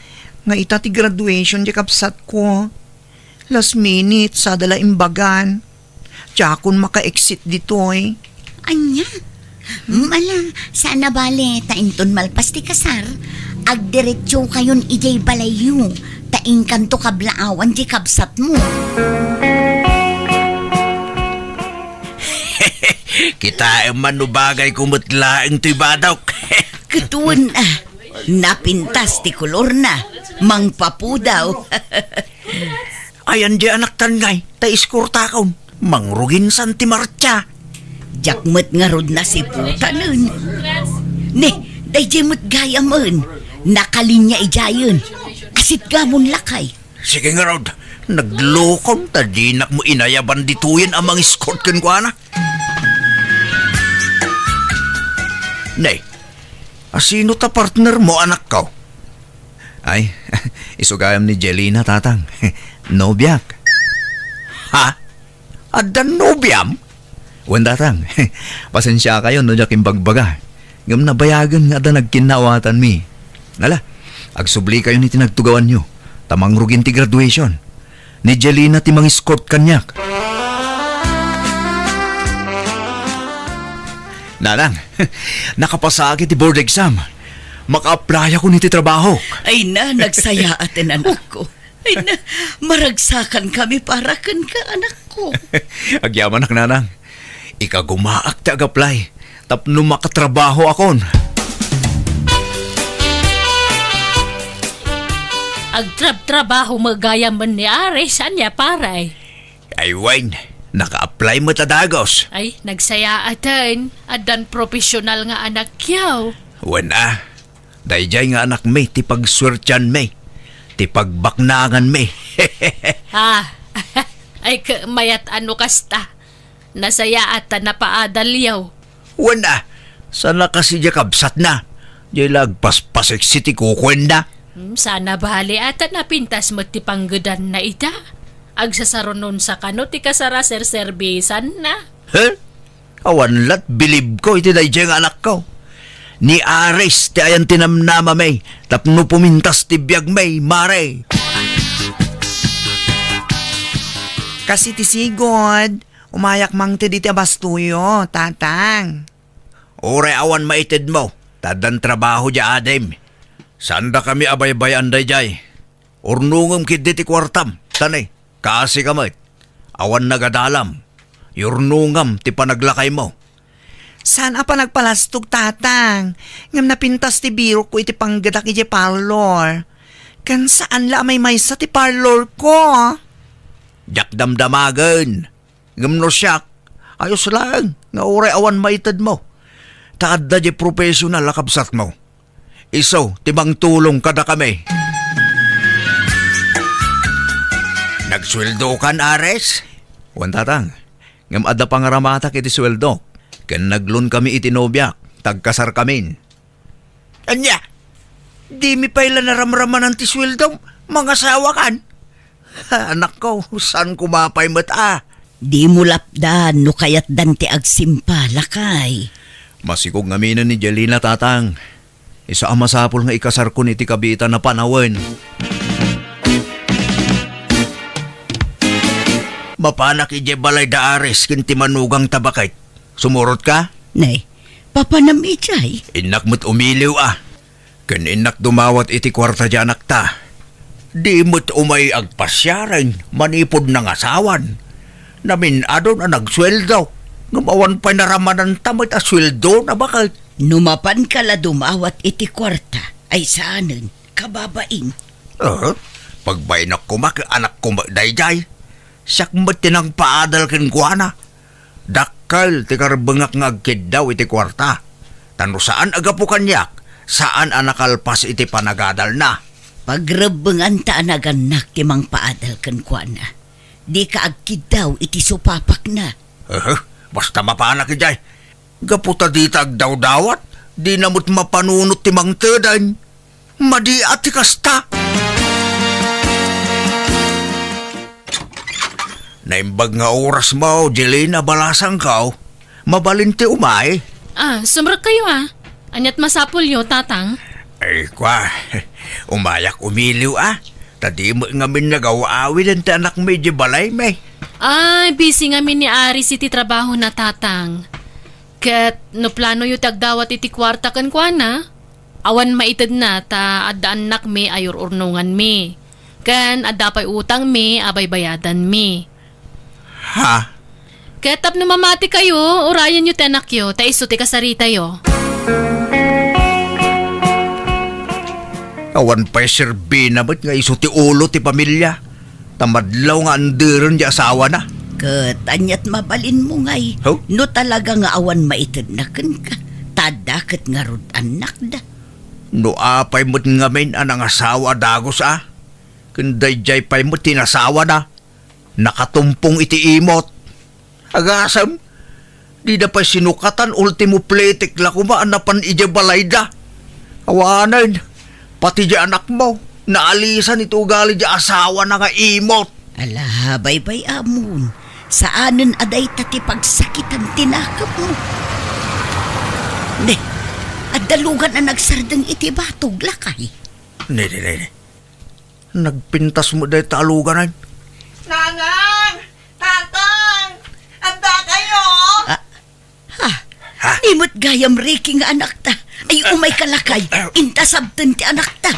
nga ita ti graduation ti kabsatko. Last minute, sada la imbagan. Diakon maka-exit ditoy. Ania? Hmm, ala, saan a bale, ta inton malpas ti kasar, agdiretsokayon idiay balayyo, ta inkanto kablaawan diay kabsatmo. Kitaem man no bagayko met laeng toy badok. Ket wen, ah, napintas ti kolorna, mangpapudaw. Ayan di anaktan ngay, ta iskortakon. Mangrugin san ti martsa. Diak met ngarud nasiputanen. Ne, daydiay met gayamen. Nakalinya idiayen. Asitgamon lakay. Sige ngarud, naglukon ta dinak mo inayaban ditoyen a mangiscort kenkuana. Ne, asino ta partner mo, anakko? Ay, isu gayam ni Jelina, tatang. Nobiak. Ha? Addan nobiam? Wen, tatang. Pasensiakayon no diak imbagbaga. Ngem nabayagen nga adda nagkinnawatanmi. Ala, agsublikayon iti nagtugawanyo, ta mangrugin ti graduation. Ni Jelina ti mangiscort kaniak. Nanang, nakapasaak iti board exam. Maka-applyakon iti trabahok. Ay na, nagsayaaten, anakko. Ay na, maragsakankami para kenka, anakko. Agyamanak, nanang. Ikagumaak ti ag-apply tapno makatrabahoakon. Agtrabtrabaho met gayamen ni Ares, ania, pare? Ay wen, naka-apply met a dagus. Ay, nagsayaaten. Addan professional nga anakyo. Wen a, daydiay nga anakmi ti pagsuertianmi, ti pagbaknanganmi. Ah, ay, ket mayat a no kasta. Nasayaat ta napaadalyo. Wen a, sana kas idiay kabsatna. Diay la agpaspaseksi ti kukuenna. Hmm, sana bale a ta napintas met ti panggedanna ita. Agsasarunon sa kano ti kasar a serserbisanna. He? Awan lat bilibko iti daydiay nga anakko. Ni Ares ti ayan ti namnamami tapno pumintas ti biagmi, mare. Kas iti sigud, umayak mangted iti abastoyo, tatang. Uray awan maitedmo, ta addan trabaho diay adim. Saandakami a baybay-an daydiay. Urnongem ketdi ti kuartam, ta ne, kaasika met. Awan nagadalam. Yurnongam ti panaglakaymo. Saan a panagpalastog, tatang, ngem napintas ti birokko iti panggedak idiay parlor. Ken saan la a maymaysa ti parlorko. Diak damdamagen. Ngem no siak, ayos laeng nga uray awan maitedmo. Ta adda diay professional a kabsatmo. Isu ti mangtulong kadakami. Nagsueldokan, Ares? Wen, tatang. Ngem adda pangaramatak iti sueldok, ken nag-loan kami iti nobiak, ta agkasarkamin. Ania? Dimi pay la naramramanan ti sueldom? Mangasawakan? Anakko, saan koma pay met a? Dimo lapdan no kayatdan ti agsimpa, lakay. Masikog ngaminen ni Jelina, tatang. Isu a masapul nga ikasarkon iti kabiitan a panawen. Mapanak idiay balay da Ares ken ti manugang ta baket. Sumurotka? Nay, papanam idiay? Innak met umiliw a. Ken innak dumawat iti kuarta diay anakta. Di met umay agpasiaren manipud nangasawan. Namin-adon a nagsueldo, ngem awan pay naramananta met a sueldona, baket. No mapanka la dumawat iti kuarta, ay saanen, kababain. Eh, pagbainakko met, anakko met daydiay. Siak met ti nangpaadal kenkuana. Dakkel ti karebbengak nga agkiddaw iti kuarta. Ta no saan a gapu kaniak, saan a nakalpas iti panagadalna. Pagrebbenganta a nagannak ti mangpaadal kenkuana. Dika agkiddaw iti supapakna. Eh, basta mapanak idiay. Gapu ta dita agdawdawat, dina met mapanunot ti mangtedeng. Madi a ti kasta. Naimbag nga oras mo, Jelena, balasangko. Mabalin ti umay. Ah, sumrekkayo, ah. Aniat masapulyo, Tatang? Ay, kwa, umayak umiliw, ah. Ta di met ngamin nagaw-awiden ti anakmi idiay balaymi. Ay, busy ngamin ni Aris iti trabahona, Tatang. Ket no planoyo ti agdawat iti kuarta kenkuana, awan maitedna ta adda annakmi a ur-urnonganmi, ken adda pay utangmi a baybayadanmi. Ha? Ket tapno mamatikayo, urayenyo ti anakyo, ta isu ti kasaritayo. Awan pay serbina met nga isu ti ulo ti pamilia. Ta madlaw nga anderen ti asawana. Ket aniat mabalinmo ngay, Huh? no talaga nga awan maitedna kenka, ta adda ket ngarud annakda. No apay met ngamin a nangasawa a dagus a, ken daydiay pay met ti nasawana, nakatumpong iti imot. Agasem, dida pay sinukatan, ultimo plitik la koma a napan idiay balayda. Awanen, pati di anakmo, naalisan iti ugali di asawana nga imot. Ala, baybay-amon, saanen a dayta ti pagsakitan ti nakemmo. Ne, adda lugan a nagsardeng iti batog, lakay. Ne, ne, ne, ne. Nagpintas met dayta a lugan, ay. Nanang! Tatang! Adda kayo? Ah, ha? Ha? Di met gayam Ricky nga anakta. Ay, umayka lakay. Inta sabten ti anakta.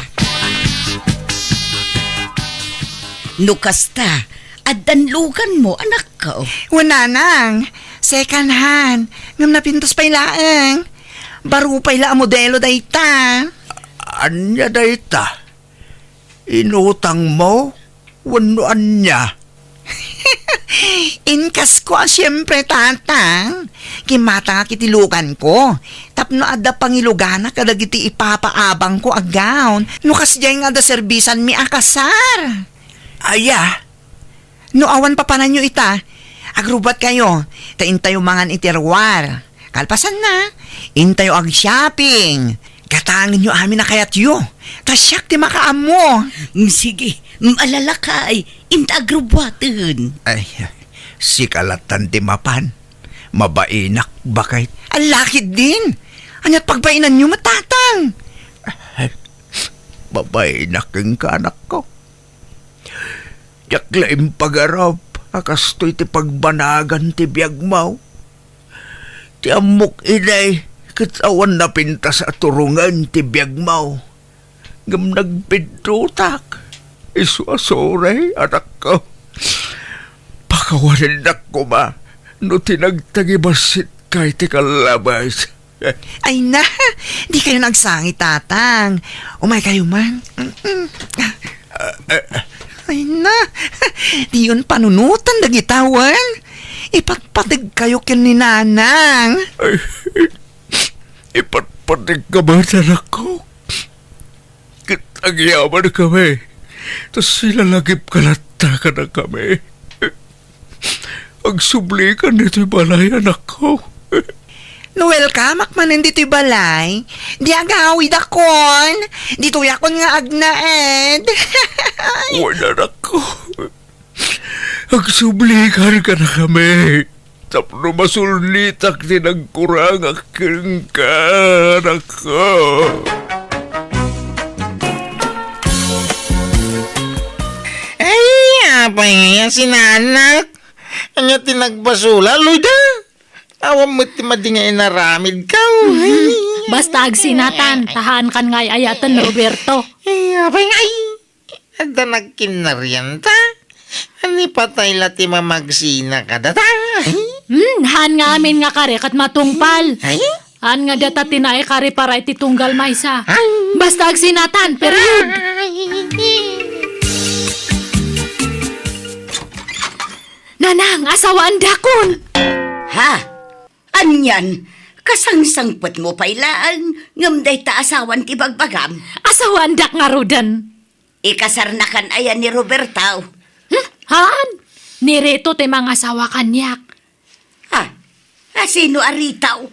No kasta, addan luganmo, anakko. Wen, nanang. Second hand. Ngem napintas pay laeng. Baro pay la a modelo dayta. Ania dayta? Inutangmo wenno ania? Inkasko a siempre, Tatang. Kimmatangak iti luganko tapno adda pangiluganak kadagiti ipapaabangko a gown no kasdiay nga adda serbisanmi a kasar. Aya? No awan papananyo ita, agrubbuatkayo, ta intayo mangan iti ruar. Kalpasanna, intayo ag-shopping. Gatangenyo amin a kayatyo, ta siak ti makaammo. Mm, sige, mm, ala lakay, inta agrubbuaten. Ay, sika lattan ti mapan. Mabainak, baket. Ala ketdin. Aniat pagbainanyo met, Tatang? Ay, mabainak kenka, anakko. Diak la impagarop a kastoy ti pagbanagan ti biagmo. Ti ammok idi, ket awan napintas a turongen ti biagmo. Ngem nagpiddotak. Isu a sorry, anakko. Pakawanennak koma no ti nagtagibassit ka iti kallabas. Ay na, dikayo agsangit, Tatang. Umaykayo man. Mm-mm. Ay na, diyon panunotan dagita wen. Ipatpategkayo ken ni Nanang. Ay, ipatpategka met, anakko. Ket agyamankami, ta silalagipka latta kadakami. Agsublikan ditoy balay, anakko. No welcomeak manen ditoy balay, di agawidakon. Ditoyakon nga agnaed. Wen, anakko. Agsublikan kadakami tapno masulnitak ti nagkurangak kenka, anakko. Ay, apay ngay a sinanak? Ania ti nagbasol, Loida? Awan met ti madi nga inaramidko. Basta agsinatan, ta haankan nga ay-ayaten, Roberto. Ay, apay ngay. Adda nagkinnarianta? Ani patay la ti mamagsina kadata? Hmm, haan nga amin nga kari ket matungpal. Ay? Haan nga data ti naikari para iti tunggal maysa. Ay. Basta agsinatan, period. Ay. Nanang, asawaandakon. Ha? Anian, kasangsangpetmo pay laeng, ngem dayta asawan ti bagbagam? Asawaandak ngaruden. Ikasarnakan aya ni Roberto? Hmm, haan. Ni Rito ti mangasawa kaniak. Ha? A, sino a Rito?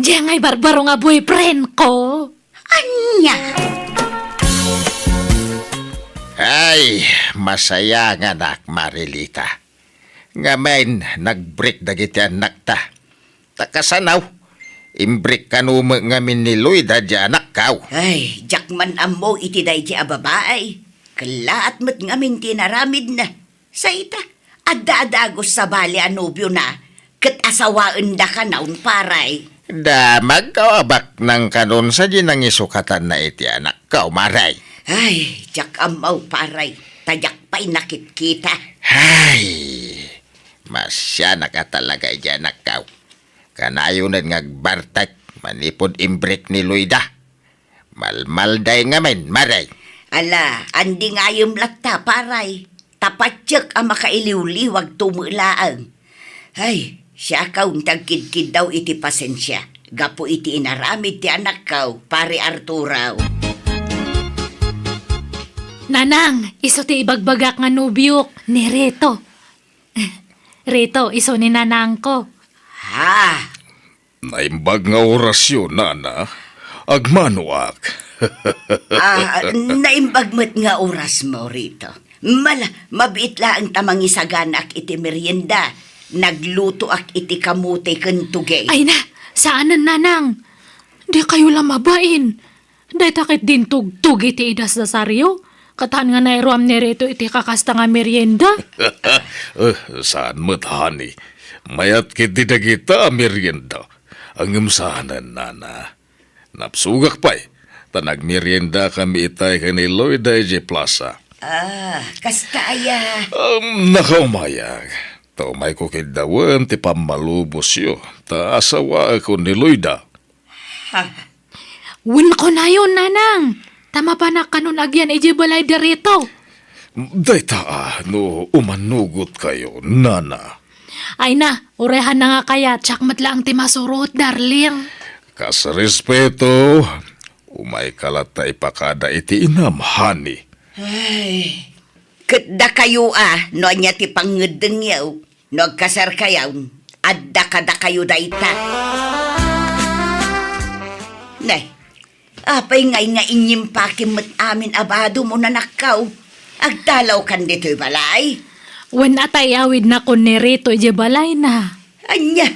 Diay nga ibarbaro nga boyfriend ko. Ania? Ay, masayanganak, Marilita. Ngamin, nag-break dagiti annakta. Ta kasano? Imbreak kano met ngamin ni Loida diay anakkaw. Ay, diak man ammo iti daydi a babai. Kellaat met ngamin ti inaramidna. Sa ita, adda a dagus sabali a nobiona, ket asawaendakanon, paray. Damagko a baknang kanon sadi nangisukatanna iti anakkaw, maray. Ay, diak ammo, paray, ta diak pay nakitkita. Ay, masianak a talaga idiay anakkaw. Kanayonen nga agbartek manipud imbreak ni Loida. Malmalday ngamin, maray. Ala, andi ngayem latta, paray. Ta patiek a makailiwliwagto met laeng. Ay, siakon ti agkidkiddaw iti pasensia gapu iti inaramid ti anakkaw, Pare Arturo. Nanang, isu ti ibagbagak nga nobiok, ni Reto. Reto, isu ni nanangko. Ha? Naimbag nga orasyo, nana. Agmanoak. Ah, naimbag met nga orasmo, Reto. Mala, mabiit laeng ta mangisaganaak iti merienda. Naglutoak iti kamote ken tugey. Ay na, saanen, nanang. Dikayo la mabain. Dayta ket dintugtog iti idasdasaryo, ket haan nga nairuam ni Reto iti kakasta nga merienda. Eh, saan met, honey. Mayat ketdi dagita a merienda. Ngem saanen, nana. Napsugak pay, ta nagmeriendakami itay ken ni Loida idiay plasa. Ah, kasta aya? Um, nakaumayak. Ta umayko kiddawen ti pammalubosyo, ta asawaekon ni Loida. Ha? Wen kunayon, nanang, ta mapanak kanon agyan idiay balay da Reto. Dayta a, no umannugotkayo, nana. Ay na, uray haan nga kayat, siak met laeng ti masurot, darling. Kas respeto, umayka latta ipakada iti inam, honey. Ay, ket dakayo a, no ania ti pangngeddengyo? No agkasarkayon, adda kadakayo dayta. Ne, apay ngay nga inyimpakim met amin a badom, nanakkaw? Agtalawkan ditoy balay? Wen a ta iawidnakon ni Reto idiay balayna. Ania?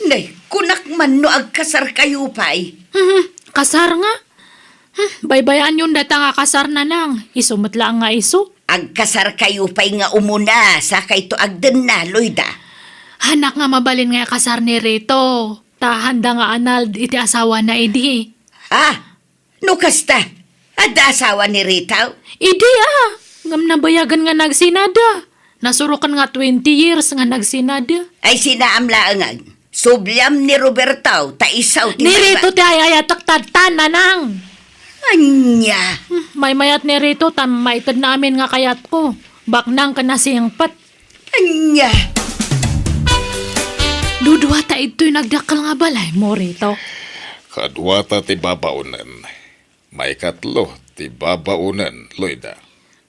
Ne, kunak man no agkasarkayo pay. Mhm, kasar nga? Hmm, baybay-anyon dayta nga kasar, nanang. Isu met laeng nga isu. Agkasarkayo pay nga umuna, sakayto agdenna, Loida. Haanak nga mabalin nga ikasar ni Reto. Ta haanda nga anald iti asawana idi. Ha? No kasta, adda asawa ni Reto? Idi a, ngem nabayagen nga nagsinada. Nasuroken nga twenty years nga nagsinada. Ay, sinaam laeng. Subliam ni Roberto, ta isu ti Ni Reto ti ay-ayatek tatta, nanang. Ania? Hmm, maymayat ni Reto, ta maitedna amin nga kayatko. Baknang ken nasingpet. Ania? Duduata idtoy nagdakkel nga balaymo, Reto. Kaduata ti babaonen. Maikatlo ti babaonen, Loida.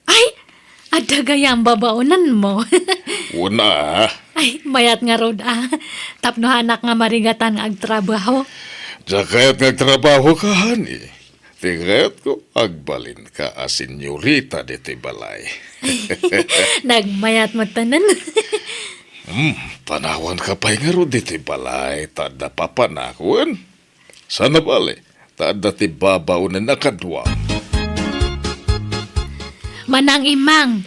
Ay, adda gayam babaonenmo. Una. Ay, mayat ngarud a. Tapno haanak nga marigatan nga agtrabaho. Diak kayat nga agtrabaho ka, honey. Ti kayatko, agbalinka a senyorita ditoy balay. Nagmayat met tanan. Hmm, panawanka pay ngarud ditoy balay, ta adda papanak, wen? Saan a bale, ta adda ti babaonen a kadua. Manang Imang,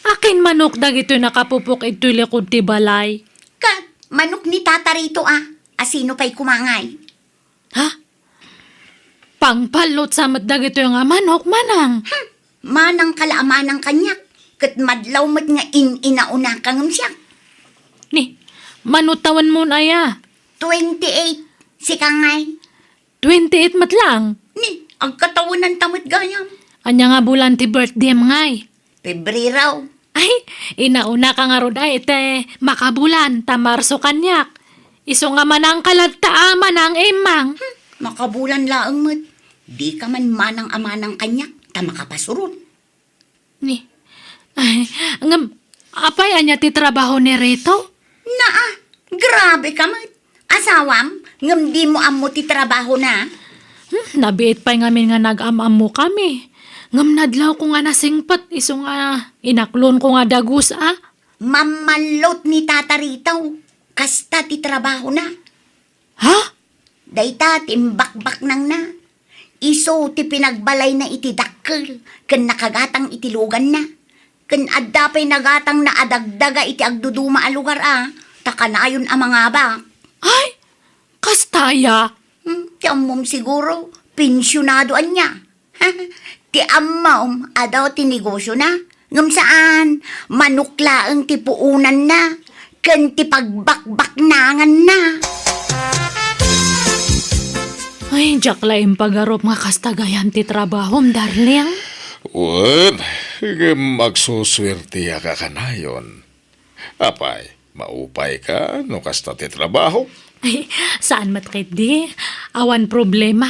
akin manok dagitoy nakapupok idtoy likod ti balay? Ka, manok ni Tata Reto a. A sino pay koma ngay? Ha? Pangpallot sa met dagitoy nga manok, manang. Hmm. Manangka la a manang kaniak, ket madlaw met nga in-inaunaka ngem siak. Ni, mano tawenmon aya? Twenty-eight, sika ngay. Twenty-eight met laeng? Ni, agkatawenanta met gayam. Ania nga bulan ti birthdayem ngay? Pebrero. Ay, inaunaka ngarud ay iti makabulan ta Marso kaniak. Isu nga manangka latta a manang, Immang. Hmm, makabulan laeng met. Dika man manang a manang kaniak ta makapasurot. Ni, ay, ngem, apay ania ti trabaho ni Rito? Naa, grabe ka met. Asawam, ngem dimo ammo ti trabahona? Hmm, nabiit pay ngamin nga nag-am-ammokami. Ngem nadlawko nga nasingpet isu nga inaklonko nga dagus a. Mammallot ni Tata Rito. Kasta ti trabahona. Ha? Dayta ti imbakbaknangna. Isu ti pinagbalayna iti dakkel ken nakagatang iti luganna. Ken adda pay nagatangna a dagdaga iti agduduma a lugar a, ta kanayon a mangabak. Ay, kasta aya? Hmm, ti ammom siguro, pensionado ania. Ti ammom, adu ti negosiona. Ngem saan, manok laeng ti puonanna, ken ti pagbakbaknanganna. Ay, diak la impagarup nga kasta gayam ti trabahom, darling. Wen, ngem agsusuertiak a kanayon. Apay, maupayka no kasta ti trabaho? Ay, saan met ketdi? Awan problema.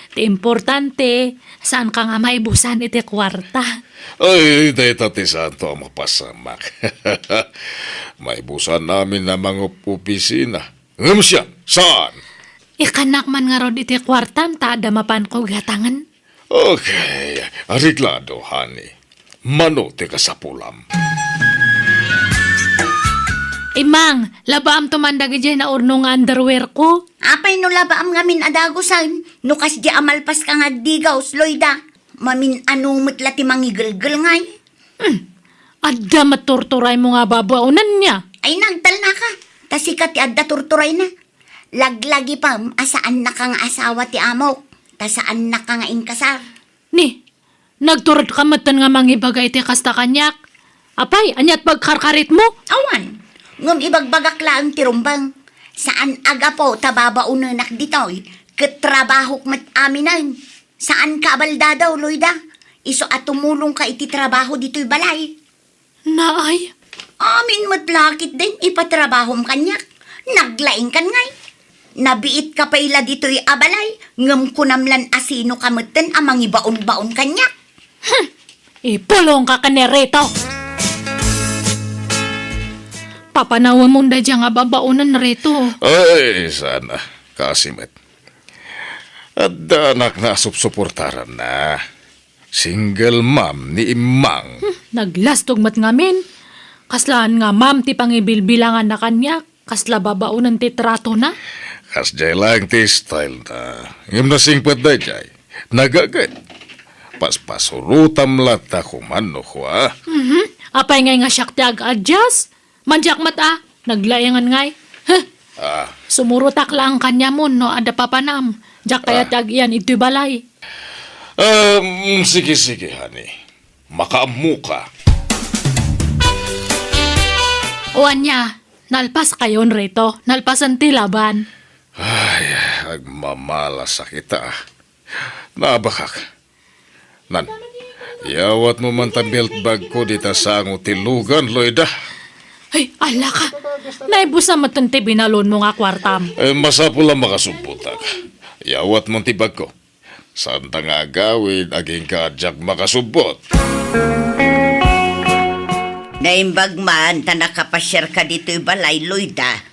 Ti importante, saanka nga maibusan iti kuarta. Ay, dayta ti saanto a mapasamak. Maibusan amin a mangup-opisina. Ngem siak, saan? Ikkannak man ngarud iti kuartam ta adda mapanko gatangen. Okay, areglado, honey. Mano ti kasapulam? Imang, labaamto man dagidiay naurno nga underwear ko. Apay no labaam ngamin a dagusen, no kasdi a malpaska nga agdigaws, Loida? Mamin-ano met la ti mangigelgel ngay? Hmm, adda met turturaymo nga babaonanna. Ay, nagtalnaka. Ta sika ti adda turturayna. Laglagipem a saannaka nga asawa ti amok, ta saannaka nga inkasar. Ni, nagturodka metten nga mangibaga iti kasta kaniak. Apay, aniat pagkarkaritmo? Awan. Ngem ibagbagak laeng ti rumbeng. Saan a gapu ta babaonenak ditoy, ket trabahok met aminen. Saanka a baldadaw, Loida. Isu a tumulongka iti trabaho ditoy balay. Naay? Amin met la ketdin ipatrabahom kaniak. Naglaingkan ngay. Nabiitka pay la ditoy a balay, ngem kunam lan a sinoka metten a mangibaon-baon kaniak. Hmm. Ipulongka ken ni Rito. Papanawemon daydiay nga babaonen, Rito. Ay, sana. Kaasi met. Adda anakna a supsuportaranna. Single mom ni Imang. Hmm, naglastog met ngamin. Kaslaan nga mom ti pangibilbilanganna kaniak, kasla babaonen ti tratona. Kasdiay laeng ti style na. Ngem nasingpet daydiay. Nagaget. Paspasurotam latta kuman no kua. Mhm. Apay ngay nga siak ti ag-adjust? Mandiak met a, naglaingan ngay. Huh! Ah. Sumurotak laeng kaniamon no adda papanam. Diak kayat Ah. ti ag-iyan itoy balay. Um, sige, sige, honey. Makaammoka. O ania, nalpaskayon Rito. Nalpasen ti laban. Ay, agmamalasak ita. Naabakak. Nan, yawatmo man ta belt bag ko dita sango ti lugan, Loida. Ay, ala ka. Naibusan met ti binalonmo nga kuartam. Eh, masapul a makasubbotak. Yawatmo ti bag ko. Saan ta nga agawid, agingga a diak makasubbot. Naimbag man ta nakapasiarka ditoy balay, Loida.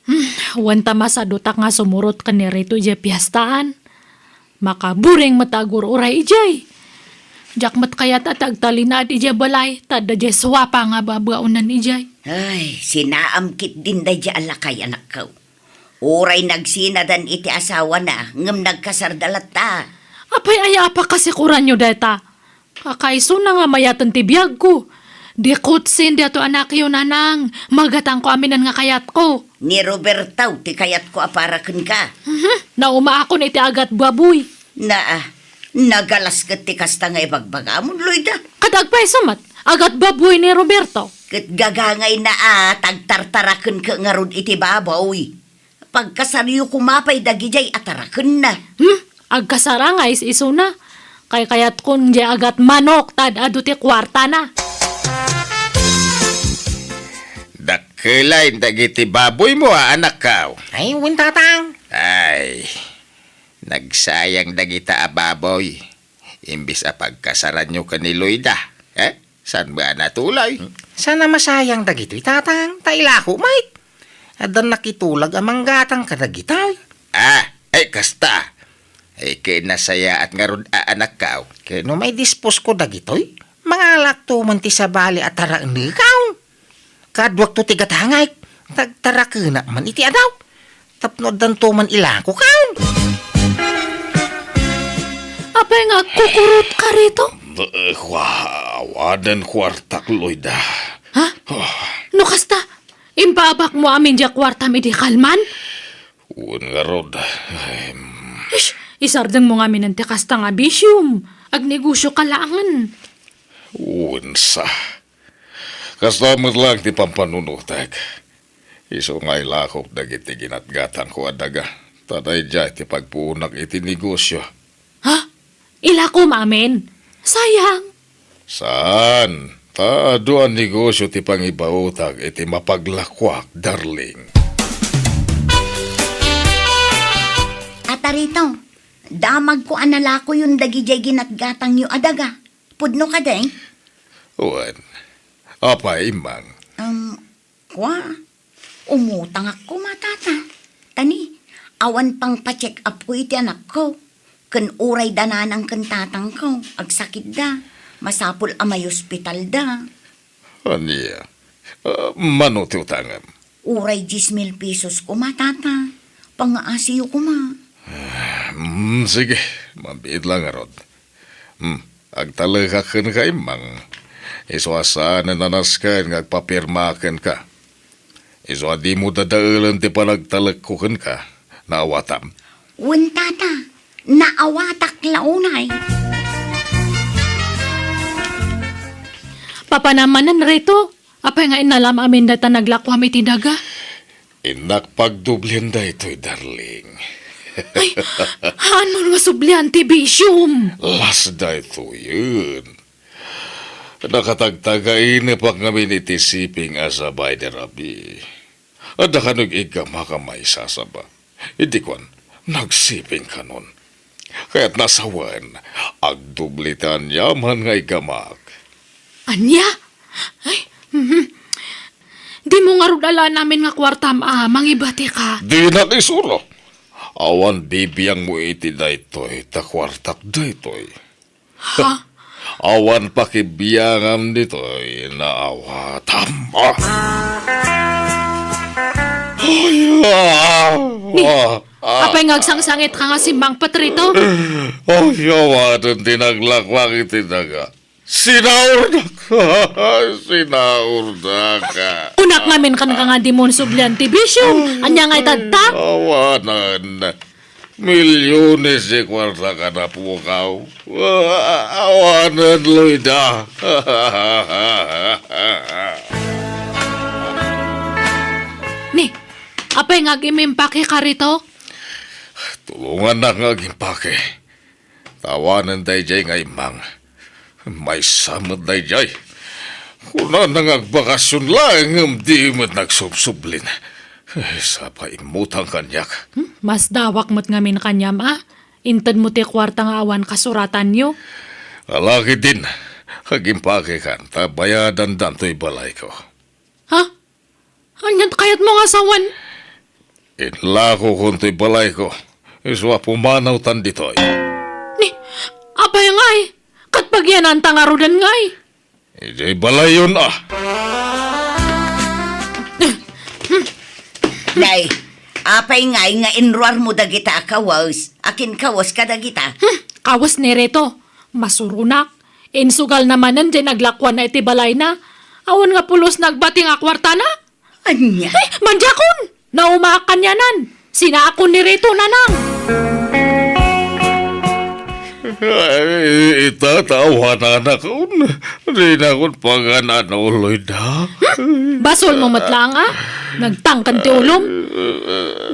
Hmm, wen ta masadutak nga sumurot ken ni Rito idiay piestaan. Makaburing met a agur-uray idiay. Diak met kayat a ti agtalinaed idiay balay, ta adda diay suapa nga babaonen idiay. Ay, sinaam ketdin daydiay a lakay, anakko. Uray nagsinadan iti asawana, ngem nagkasarda latta. Apay aya a pakasikuranyo dayta? Kakaisuna nga mayaten ti biagko. Di kotsen daytoy anakyo, nanang. Magatangko aminen nga kayatko. Ni Roberto ti kayatko a para kenka. Mhm. Naumaakon iti agat baboy. Naa, Nagalas ket ti kasta nga ibagbagam, Loida. Ket agpayso met, agatbaboy ni Roberto. Ket gagangayna a tagtartarakenka ngarud iti baboy. Pagkasaryo koma pay dagidiay a tarakenna. Hmm? Agkasarangay isuna. Kaykayatkon diay agatmanok ta ad-adu ti kuartana. Dakkelay dagiti baboymo a anakko. Ay, wen, tatang. Ay, nagsayang dagita a baboy. Imbes a pagkasaranyo ken ni Loida, eh? Saan ba a natuloy? Saan a masayang dagitoy, tatang? Ta ilako met. Addan nakitulag a manggatang kadagitoy. Ah, ay kasta. Ay, kinasayaat ngarud a anakko. Ket no maidisposko dagitoy, mangalakto man ti sabali a taraenekon. Kaduakto ti gatangek, tagtarakenak man iti adaw. Tapno addanto man ilako, kaon. Apay nga agkukurotka rito? Eh, kua, awanen kuartak, Loida. Ha? Oh. No kasta, impaabakmo amin diay kuartam idi kalman? Wen ngarud. Em. Ish, isardengmo ngamin ti kasta nga bisiom. Agnegosio ka laengen. Wen sa. Kasta met laeng ti pampanunotek. Isu nga ilakok dagiti ginatgatangko a daga, ta daydiay ti pagpuonak iti negosio. Ha? Ilakom amin? Sayang. Saan? Ta adu a negosio ti pangibaotak iti mapaglakuak, darling. Atarito, damagko a nalakoyon dagidiay ginatgatangyo a daga. Pudno kadi? Wen. Apay, Immang? Um, kua, umutangak koma, Tata. Ta ni, awan pangpa-check-upko iti anakko. Ken uray da nanang ken tatangko, agsakitda, masapul a maiospitalda. Ania? Ah, mano ti utangem? Uray dies mil pesos koma, Tata. Pangngaasiyo koma. Ah, mm, sige. Mabiit lang ngarud. Hmm, agtalekak kenka, Immang. Isu a saanen a nasken nga agpapirma kenka. Isu a dimo dadaelen ti panagtalekko kenka. Naawatam? Wen, Tata. Naawatak la unay. Papanam manen, Rito? Apay nga innalam amin dayta naglakuam iti daga? Innak pagdoblien daytoy, darling. Ay, haanmo nga sublian ti bisiom. Las daytoyen. Nakatagtagainepak ngamin iti siping a sabay ni Rabi. Adda kano iggamak a maisasaba. Idi kuan, nagsiping kanon. Kayatna a sawen, agdubli ti aniaman nga iggamak. Ania? Ay, mhm. Dimo ngarud alaen amin nga kuartam a mangibatika. Dinak isuro. Awan bibiangmo iti daytoy, ta kuartak daytoy. Ha? Awan pakibiangam ditoy, naawatam. Ah. Ay, ah, Ni, ah, ah. Apay nga agsangsangitka nga simmangpet, Rito? Ay, awanen ti naglakuak iti daga. Sinaurdak. Sinaurdak. Kunak ngamin kenka nga dimo sublian ti bisiom. Ania nga itadta? Awanen. Milyones ti kuarta kada pukaw. Awanen, Loida. Ni, apay nga agimpakeka, Rito? Tulongannak nga agimpake. Ta awanen daydiay nga immang. Maysa met daydiay. Kunana nga agbakasion laeng ngem di met nagsubsublin. Ay, sapa immutang kaniak. Hmm? Masdawak met ngamin kaniam a. Intedmo ti kuarta nga awan kasuratanyo. Ala ketdin, agimpakekan ta bayadandan toy balayko. Ha? Aniat kayatmo nga sawen? Inlakokon toy balayko. Isu a pumanawtan ditoy. Ni, apay ngay? Ket pagyananta ngaruden ngay? Idiay balayon a. Nay, apay ngay nga inruarmo dagita a kawes? Akin kawes kadagita? Hmm, kawes ni Rito. Masuronak. Insugalna manen diay naglakuanna iti balayna. Awan nga pulos nagbati nga kuartana. Ania? Eh, mandiakon! Naumaak kanianan. Sinaakon ni Rito, nanang. Ay, ita, ta awananakon. Dinakon pagan-ano, Loida. Basolmo met laeng, a? Nagtangken ti ulom?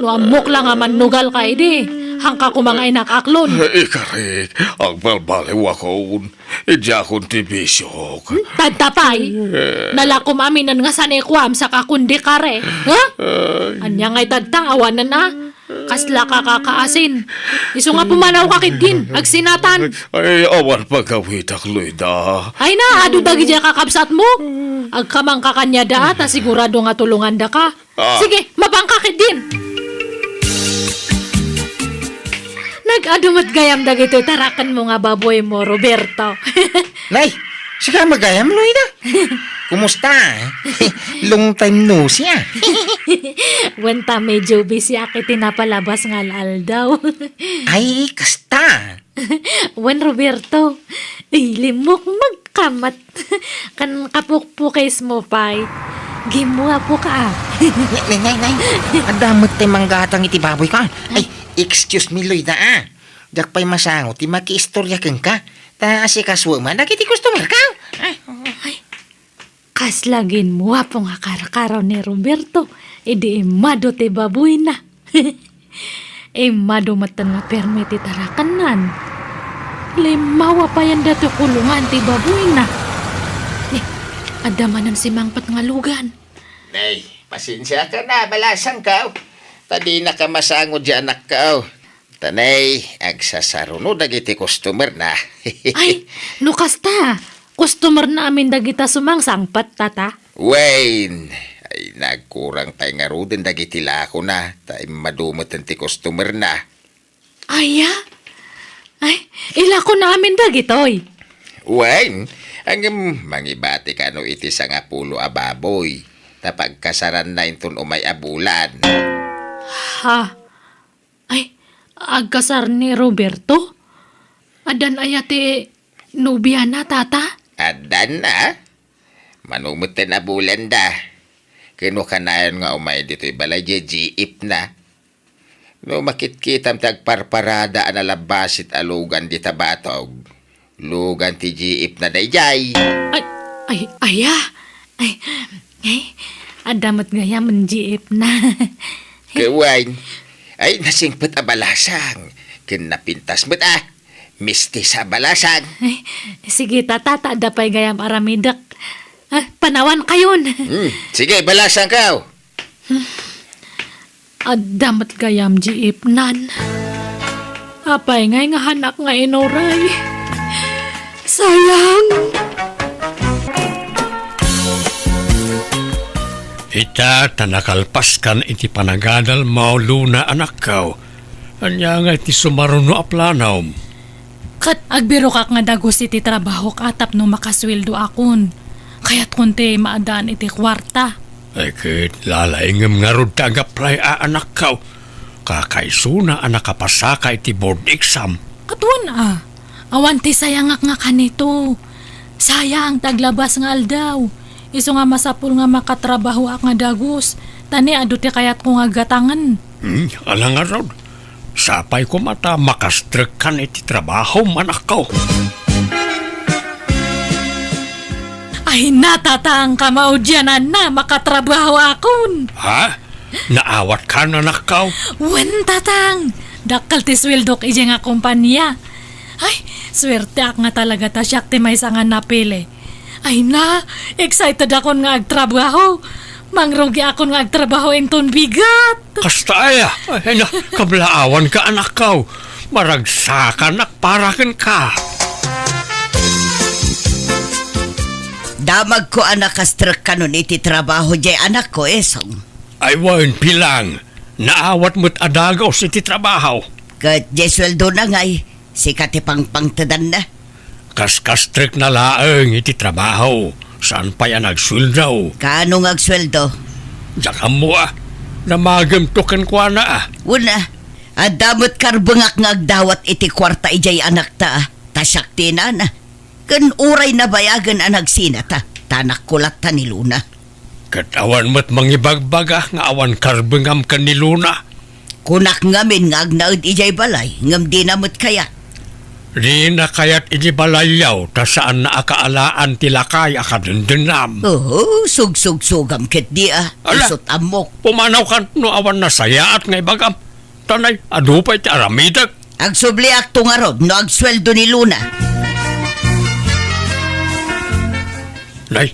No ammok la nga mannugalka idi, haanka koma nga inakaklon. Ikarik, agbalbaliwakon. Idiakon ti bisiok. Tadta pay. Nalakom aminen nga sanikuam saka kundi kare. Ha? Ay. Ania ngay tadta, awanen a? Kasla ka kakaasin. Isu nga pumanawka ketdin, agsinatan. Ay, awan pagawidak, Loida. Ay na, adu dagidiay kakabsatmo. Agkamangka kaniada, ta sigurado nga tulongandaka. Ah. Sige, mapanka ketdin. Nag-adu met gayam dagitoy tarakenmo nga baboymo, Roberto. Nay, sika met gayam, Loida? Kumusta? Long time no see, a. Wen ta, medyo busy ak iti napalabas nga al-aldaw. Ay, kasta. Wen, Roberto. Ay, limmukmegka met. Ken kapukpukismo pay. Gimmuapoka, a. Nay, nay, nay, nay. Adda met ti manggatang iti baboyko. Ay, excuse me, Loida, a. Diak pay masango ti makiistorya kenka. Ta asikasuem dagiti customerka. Ay. Kasla gimmuapo nga karkaro ni Roberto idi immadu ti baboyna. Immadu metten nga permi ti tarakennan. Limmawa payen datoy kulongan ti baboyna. Eh, adda manen simangpet nga lugan. Nay, pasensiakan a, balasangko. Ta dinaka masango diay anakko. Ta nay, agsasaruno dagiti customerna. Ay, no kasta, customerna amin dagita sumangsangpet, tata? Wen, ay, nagkurang pay ngaruden dagiti lakona, ta immadu metten ti customerna. Aya? Ay, ilakona amin dagitoy. Wen, ngem mangibatika no iti sangapulo a baboy, ta pagkasaranna inton umay a bulan. Ha? Ay, agkasar ni Roberto? Addan aya ti nobiana, tata? Addan a. Mano metten a bulanda. Ken no kanayon nga umay ditoy balay diay jeepna. No makitkitam ti agparparada a nalabasit a lugan dita batog, lugan ti jeepna daydiay. Ay, ay, aya? Ay, ay, adda met gayam jeepna. Ket wen, ay, nasingpet a balasang, ken napintas met a, mistis a balasang. Ay, sige, tata, ta adda pay gayam aramidek. Ah, panawankayon. Hmm, sige, balasangko. Adda met gayam jeepnan. Apay ngay nga haanak nga inuray? Sayang! Ita, ta nakalpaskan iti panagadalmo, Luna, anakko. Ania ngay ti sumaruno a planom? Ket agbirokak nga dagus iti trabahok a tapno makasueldoakon. Kayatkon ti maaddaan iti kuarta. Ay, ket lalaingem ngarud ti ag-apply a anakko. Kakaisuna a nakapasaka iti board exam. Ket wen a, awan ti sayangak nga kanito. Sayang ti aglabas nga aldaw. Isu nga masapul nga makatrabahoak nga dagus, ta ni adu ti kayatko nga gatangen. Hmm, ala ngarud. Sapay koma ta makastrekkan iti trabahom, anakko. Ay, natatangka maudiananna, makatrabahoakon. Ha? Naawatkan, anakko? Wen, tatang. Dakkel ti sueldok idiay nga kompania. Ay, suerteak nga talaga ta siak ti maysa nga napili. Ay na, excited akon nga agtrabaho. Mangrugiakon nga agtrabaho inton bigat. Kasta aya? Ay na, kablaawanka, anakko. Maragsakanak para kenka. Damagko a nakastrekkanon iti trabaho diay anakko, Esong. Ay wen, Pilang, naawat met a dagus iti trabaho. Ket diay sueldona ngay, sika ti pangpangtedanna. Kaskastrekna laeng iti trabaho, saan pay a nagsueldo. Kaano nga agsueldo? Diak ammo a, damagemto kenkuana a. Wen a, adda met karbengak nga agdawat iti kuarta idiay anakta a, ta siak ti inana. Ken uray nabayagen a nagsinata, ta anakko latta ni Luna. Ket awan met mangibagbaga nga awan karbengam ken ni Luna. Kunak ngamin nga agnaed idiay balay, ngem dina met kayat. Dina kayat iti balayyo ta saanna a kaalaan ti lakay a kadendennam. Oho, sugsugsugam ketdi a. Ala! Isut' ammok. Pumanawkan no awan nasayaat nga ibagam. Ta nay, adu pay ti aramidek. Agsubliakto ngarud no agsueldo ni Luna. Nay,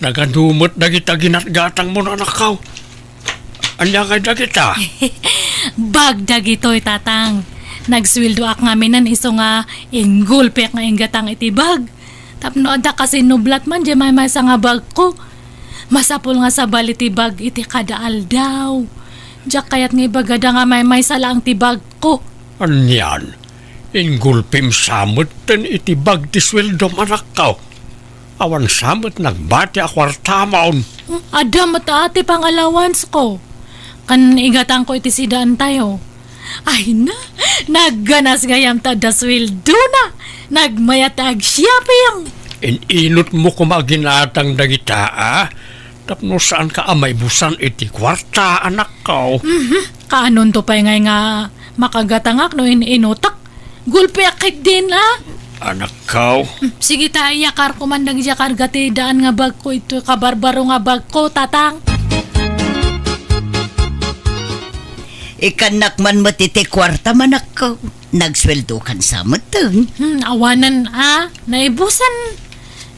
nagadu met dagita ginatgatangmo, anakko. Ania ngay dagita? Bag dagitoy, Tatang. Nagsueldoak ngaminen isu nga inggulpek nga inggatang iti bag. Tapno adda kasinublat man diay maymaysa nga bagko. Masapul nga sabali ti bag iti kada aldaw. Diak kayat nga ibagada nga maymaysa laeng ti bagko. Anian, inggulpim sa metten iti bag ti sueldom, anakko. Awan sa met nagbati a kuartamon. Adda met a ti pangalawansko. Ken igatangko iti sidaantayo. Ay na, nagganas gayam ta adda sueldona. Nagmayat ta agshopping. In-inutmo koma ginatang dagita, a? Tapno saanka a maibusan iti kuarta, anakko. Mhm. Kaanonto pay ngay nga makagatangak no in-inutak? Gulpiak ketdin, a? Anakko. Hmm, sige ta, iyakarko man dagiti karga ti daan nga bagko, iti kabarbaro nga bagko, Tatang. Ikannak man met iti kuartam, anakko. Nagsueldokan sa metten. Hmm, awanen a, naibusan.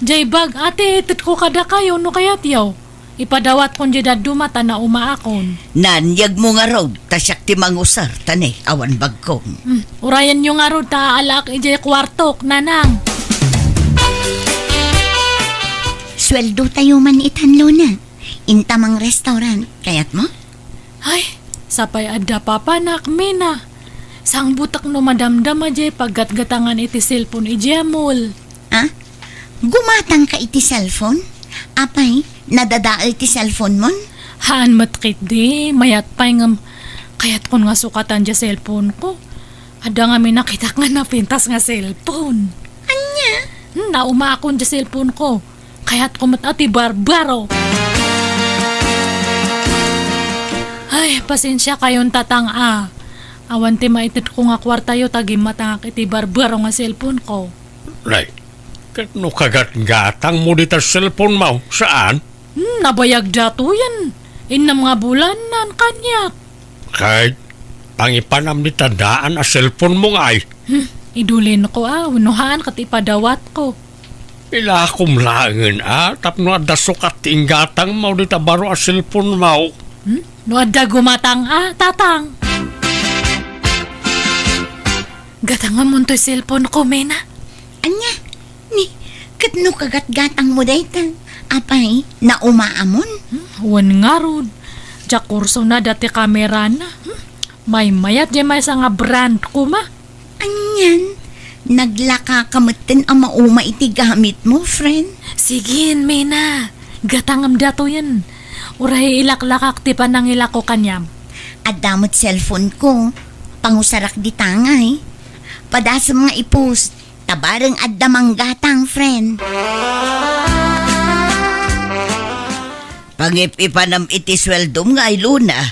Diay bag a ti itedko kadakayo no kayatyo. Ipadawatkon diay dadduma ta naumaakon. Naaneagmo ngarud, ta siak ti mangusar, ta ne, awan bagko. Hmm, urayenyo ngarud ta aalaak idiay kuartok, nanang. Sueldotayo man itan, Luna. Inta mang-restaurant, kayatmo? Ay, sapay adda papanak, Mina. Sangbutek no madamdama diay paggatgatangan iti cellphone idiay mall. Ah? Gumatangka iti cellphone? Apay, nadadael ti cellphone mon? Haan met ketdi, mayat pay ngem kayatkon nga sukatan diay cellphone ko. Adda ngamin nakitak nga napintas nga cellphone. Ania? Hmm, naumaakon diay cellphone ko. Kayatko met a ti barbaro. Ay, pasensiakayon, Tatang, a. Awan ti maitedko nga kuartayo ta gimmatangak iti barbaro nga cellphone ko. Nay, ket no kagatgatangmo dita cellphone mo, saan? Hmm, nabayag datoyen. Innem nga bulan nan kaniak. Kay, pangipanam dita daan a cellphone mo ngay. Hmm, idulinko a, wenno haan ket ipadawatko. Ilakom laengen a, tapno adda sukat ti inggatangmo dita baro a cellphone mo. Hmm? No adda gumatang a, Tatang. Gatangamon toy cellphone ko, Mina. Ania? Ni, ket no kagatgatangmo dayta, apay, naumaamon? Hmm, wen ngarud. Diak kursona dati kamerana. Hmm? Maymayat diay maysa nga brand koma. Anian, naglakaka metten a mauma iti gamitmo, friend. Sige, Mina. Gatangem datoyen. Uray ilaklakak ti panangilako kaniam. Adda met cellphone ko. Pangusarak dita ngay. Padasem nga i-post. Ta bareng adda manggatang, friend. Pangip-ipanam iti sueldom ngay, Luna.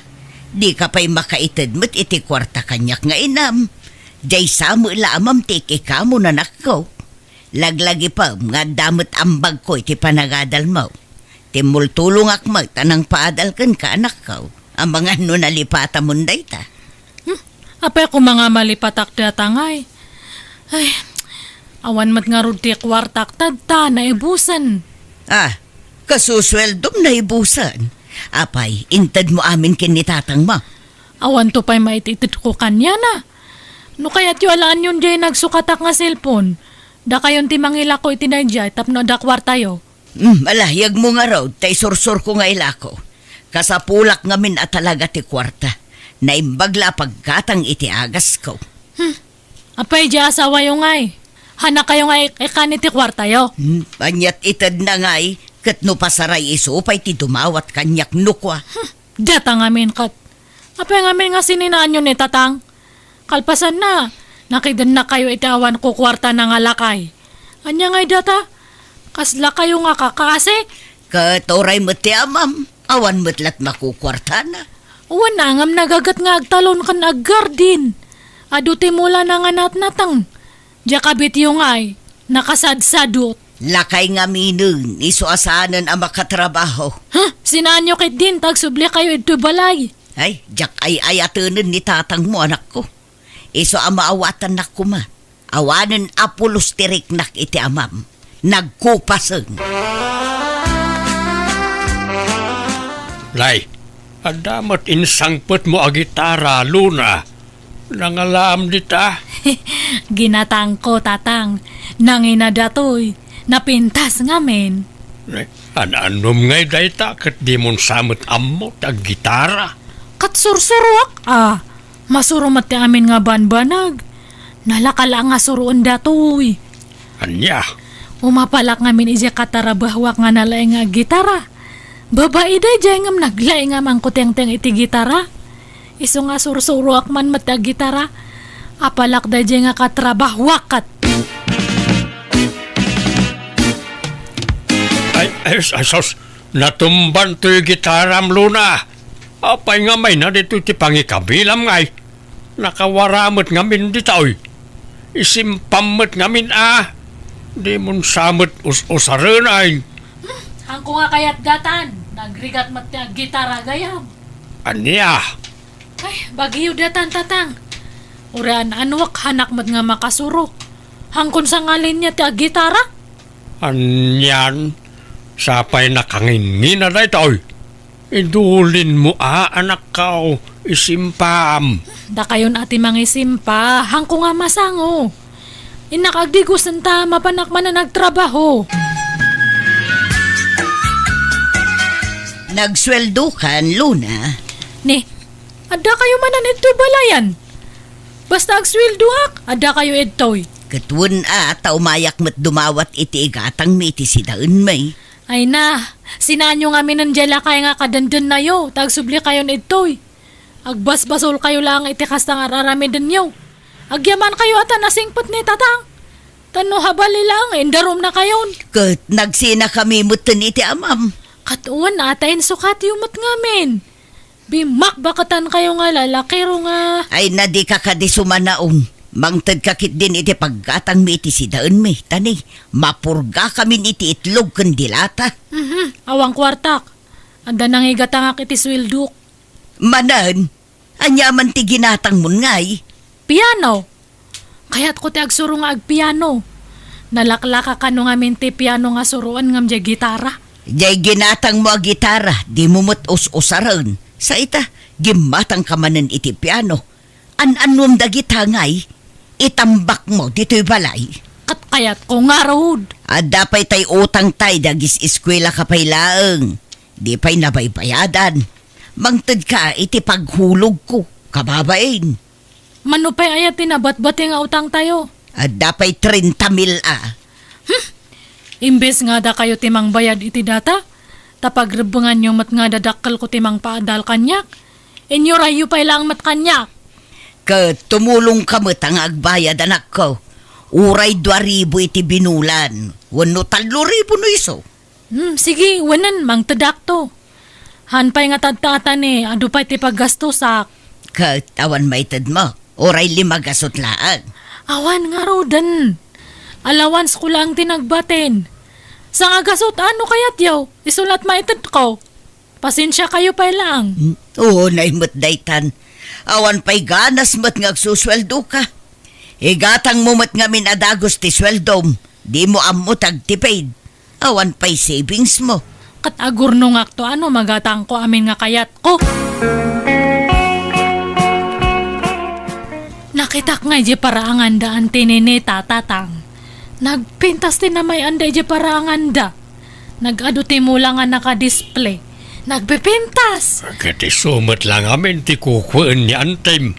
Dika pay makaited met iti kuarta kaniak nga inam. Diay sa met la amam ti ikikamo, nanakko. Laglagipem nga adda met ambagko iti panagadalmo. Timmultulongak met a nangpaadal kenka, anakko. Amangan no nalipatamon dayta. Hmm, apay koma nga malipatak dayta ngay? Ay, awan met ngarud ti kuartak ta adda naibusen. Ah, kasusueldom naibusen. Apay, intedmo amin ken ni tatangmo? Awanto pay maititedko kaniana. No kayatyo alaenyon diay nagsukatak nga cellphone, dakayon ti mangilako iti daydiay tapno adda kuartayo. Hmm, alayagmo ngarud ta isursurko nga ilako. Kasapulak ngamin a talaga ti kuarta. Naimbag la a paggatang iti agasko. Hmm. Apay diay asawayo ngay? Hanakayo nga ik-, ikkan iti kuartayo? Hmm, aniat itedna ngay, ket no pasaray isu pay ti dumawat kaniak no kua. Hmm. Data ngamin ket. Apay ngamin nga sininaanyo ni Tatang? Kalpasanna, nakidennakayo iti awan kukuartana nga lakay. Ania ngay data? Kaslakayo nga kakaasi? Ket uray met ti amam, awan met lat makukuartana. Wen, ngem nagaget nga agtalon ken aggardin. Adu ti mulana nga natnateng. Diak a bitio ngay, nakasadsadot. Lakay ngaminen, isu a saanen a makatrabaho. Huh? Sinaanyo ketdin, ta agsublikayo idtoy balay. Ay, diak ay-ayatenen ni tatangmo, anakko. Isu a maawatannak koma. Awanen a pulos ti riknak iti amam. Nagkupasen. Nay, adda met insangpetmo a gitara, Luna. Nangalaam dita? Ginatangko, Tatang. Nangina datoy. Napintas ngamin. Nay, an-annom ngay dayta ket dimon sa met ammo ti aggitara? Ket sursuroak, a. Masuro met ti amin nga banbanag. Nalaka la nga suroen datoy. Ania? Umapalak ngamin idiay katarabahuak nga nalaing nga aggitara. Babai daydiay ngem naglaing a mangkutengteng iti gitara. Isu nga sursuroak man met ti aggitara. Apalak daydiay nga katrabahuak ket. Ay, ay, ay, sus! Natumban toy gitaram, Luna. Apay nga mayna ditoy ti pangikabilam ngay? Nakawara met ngamin ditoy. Isimpam met ngamin a. Dimon sa met us-usaren ay. Hmm, hangko nga kayat datan. Nagrigat met ti aggitara gayam. Ania? Ay, bagyo datan, Tatang. Uray an-anuak, hanak met nga makasuro. Hangkon sa nga linya ti aggitara? Anian, sapay nakanginngina daytoy. Idulinmo a, anakko, isimpam. Dakayon a ti mangisimpa, hangko nga masango. Innak agdigosen ta mapanak manen agtrabaho. Nagsueldokan, Luna. Ni, adda kayo manen idtoy balayan. Basta agsueldoak, adda kayo idtoy. Ket wen a, ta umayak met dumawat iti igatangmi iti sidaenmi. Ay na, sinaanyo ngaminen diay lakay nga kadendennayo, ta agsubli kayon idtoy. Agbasbasolkayo laeng iti kasta nga ar-aramidenyo. Agyamankayo a ta nasingpet ni Tatang. Ta no habali laeng, indarumnakayon. Ket nagsinakami metten iti amam. Ket wen a ta insukatyo met ngamin. Bimakbaketankayo nga lalakiro nga. Ay na, dika kadi sumanaong. Mangtedka ketdin iti paggatangmi iti sidaenmi. Ta ni, mapurgakamin iti itlog ken dilata. Mhm, awan kuartak. Adda nangigatangak iti sueldok. Manen, ania man ti ginatangmon ngay? Piano. Kayatko ti agsuro nga agpiano. Nalaklaka kano ngamin ti piano nga suroen ngem diay gitara. Diay ginatangmo a gitara, dimo met us-usaren. Sa ita, gimmatangka manen iti piano. An-annom dagita ngay? Itambakmo ditoy balay. Ket kayatko ngarud. Adda pay tay utang tay, dagis eskuelaka pay laeng. Di pay nabaybayadan. Mangtedka iti paghulogko, kababain. Mano pay aya ti nabatbati nga utangtayo? Adda pay trenta mil a. Hmm. Imbes nga dakayo ti mangbayad iti data, ta pagrebbenganyo met nga dadakkelko ti mangpaadal kaniak, inyurayyo pay laeng met kaniak. Ket tumulongka met a nga agbayad, anakko. Uray dua ribu iti binulan, wenno tallo ribu no isu. Hmm, sige, wenen, mangtedakto. Haan pay nga tatta-ata ni, adu pay ti paggastosak. Ket awan maitedmo, uray lima gasut laeng. Awan ngaruden. Allowance ko laeng ti nagbatin. Sangagasut, ano kayatyo? Isu la't maitedko. Pasensiakayo pay laeng. Hmm, unay met daytan. Awan pay ganas met nga agsusueldoka. Igatangmo met ngamin a dagus ti sueldom. Dimo ammo ti agtipid. Awan pay savingsmo. Ket agurnongakto a no magatangko amin nga kayatko. Nakitak nga idiay paraanganda Auntie Ninita, Tatang. Nagpintas ti namay-anda idiay paraanganda. Nag-adu ti mula nga naka-display. Nagpipintas! Ket isu met la ngamin ti kukuen ni Antem.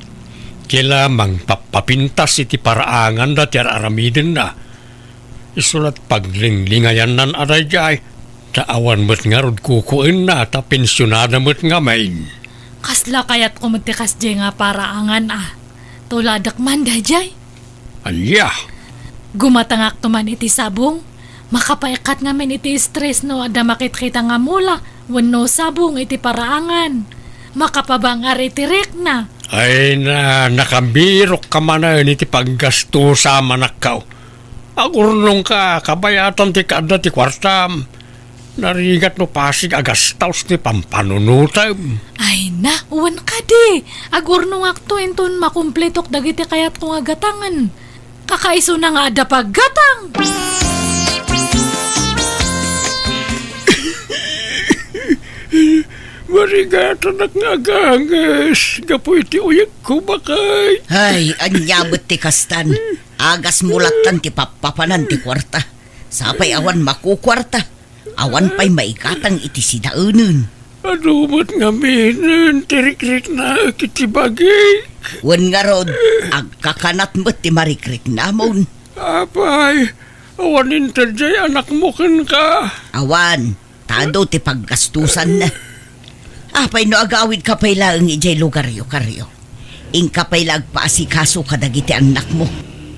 Kila mangpappapintas iti paraanganda ti ar-aramidenna. Isu la't paglinglingayannan a daydiay, ta awan met ngarud kukuenna ta pensionada met ngamin. Kasla kayatko met ti kasdiay nga paraangan a. Tuladek man daydiay. Ania? Gumatangakto man iti sabong, makapaikkat ngamin iti stress no adda makitkita nga mula wenno sabong iti paraangan. Makapabang-ar iti rikna. Ay na, nakabirokka manen iti paggastusa, manakkaw. Agurnongka, kabayatan ti kaadda ti kuartam. Narigat no pasig a gastaus ti pampanunotem. Ay na, wen kadi. Agurnongakto inton makumpletok dagiti kayatko nga gatangen. Kakaisuna nga adda paggatang. Marigatanak nga aganges gapu iti uyegko, baket. Ay, ania met ti kastan? Agasmo lattan ti pappapanan ti kuarta. Sapay awan makukuarta. Awan pay maigatang iti sidaenen. Adu met ngaminen ti rikriknaek iti bagik. Wen ngarud, agkakanat met ti marikriknamon. Apay, awan inted diay anakmo kenka? Awan, ta adu ti paggastusanna. Apay no agawidka pay laeng idiay lugaryo, Kario. Inka pay la agpaasikaso kadagiti annakmo.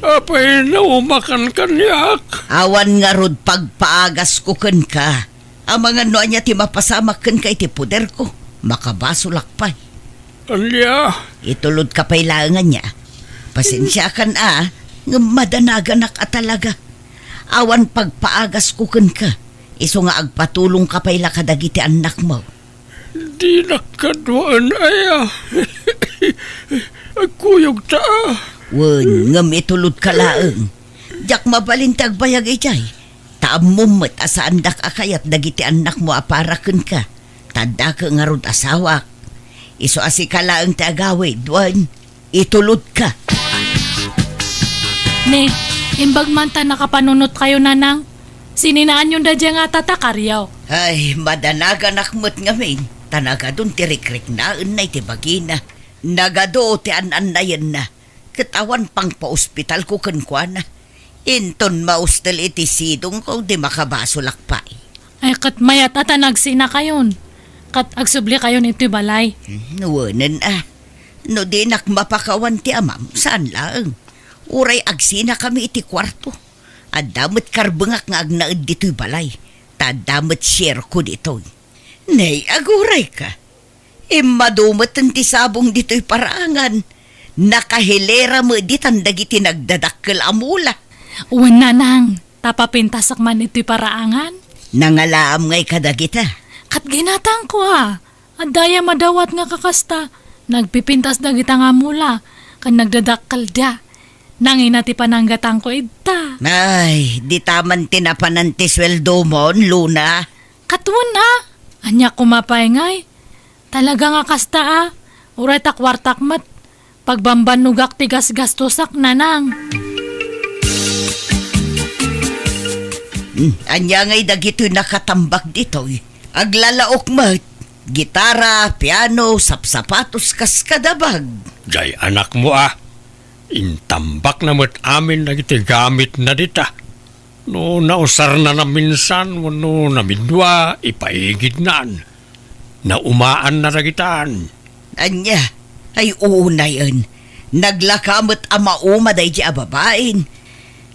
Apay naumakan kaniak? Awan ngarud pagpaagasko kenka. Amangan no ania ti mapasamak kenka iti poderko, makabasolak pay. Ania? Itulodka pay laeng ania. Pasensiakan a, ngem madanaganak a talaga. Awan pagpaagasko kenka, isu nga agpatulongka pay la kadagiti annakmo. Dinak kaduaen aya. Agkuyogta a. Wen, ngem itulodka laeng. Diak mabalin ti agbayag idiay. Ta ammom met a saandak a kayat dagiti annakmo a para kenka. Ta addaka ngarud asawak. Isu a sika laeng ti agawid, wen, itulodka. Ne, imbag man ta nakapanunotkayo, Nanang. Sininaanyon daydiay nga tatakario. Ay, madanaganak met ngamin, ta nagadun ti rikriknaenna iti bagina. Nagadu ti an-annayenna, ket awan pangpaospitalko kenkuana. Inton maustel iti sidongko, di makabasolak pay. Ay, ket mayat a ta nagsinakayon, ket agsublikayon iti balay. Hmm, wenen a. No dinak mapakawan ti amam, saan laeng. Uray agsinakami iti kuarto. Adda met karbengak nga agnaed ditoy balay, ta adda met sierko ditoy. Nay, agurayka. Immadu met ti sabong ditoy paraangan. Nakahilera met ditan dagiti nagdadakkel a mula. Wen, Nanang, ta papintasak man itoy paraangan. Nangalaam ngay kadagita? Ket ginatangko a. Adda aya madawat nga kakasta, nagpipintas dagita nga mula, ken nagdadakkelda. Nangina ti pananggatangko idta. Ay, dita man ti napanan ti sueldomon, Luna. Ket wen a, ania koma pay ngay? Talaga nga kasta a, uray ta kuartak met, pagbambannogak ti gasgastosak, Nanang. Hmm, ania ngay dagitoy nakatambak ditoy? Aglalaok met. Gitara, piano, sapsapatos, kas kadabag. Jay anakmo a. Intambakna met amin dagiti gamitna dita. No nausarna naminsan wenno namidua, ipaigidnan. Naumaanna dagitan. Ania? Ay, unayen. Naglaka met a mauma daydi a babain.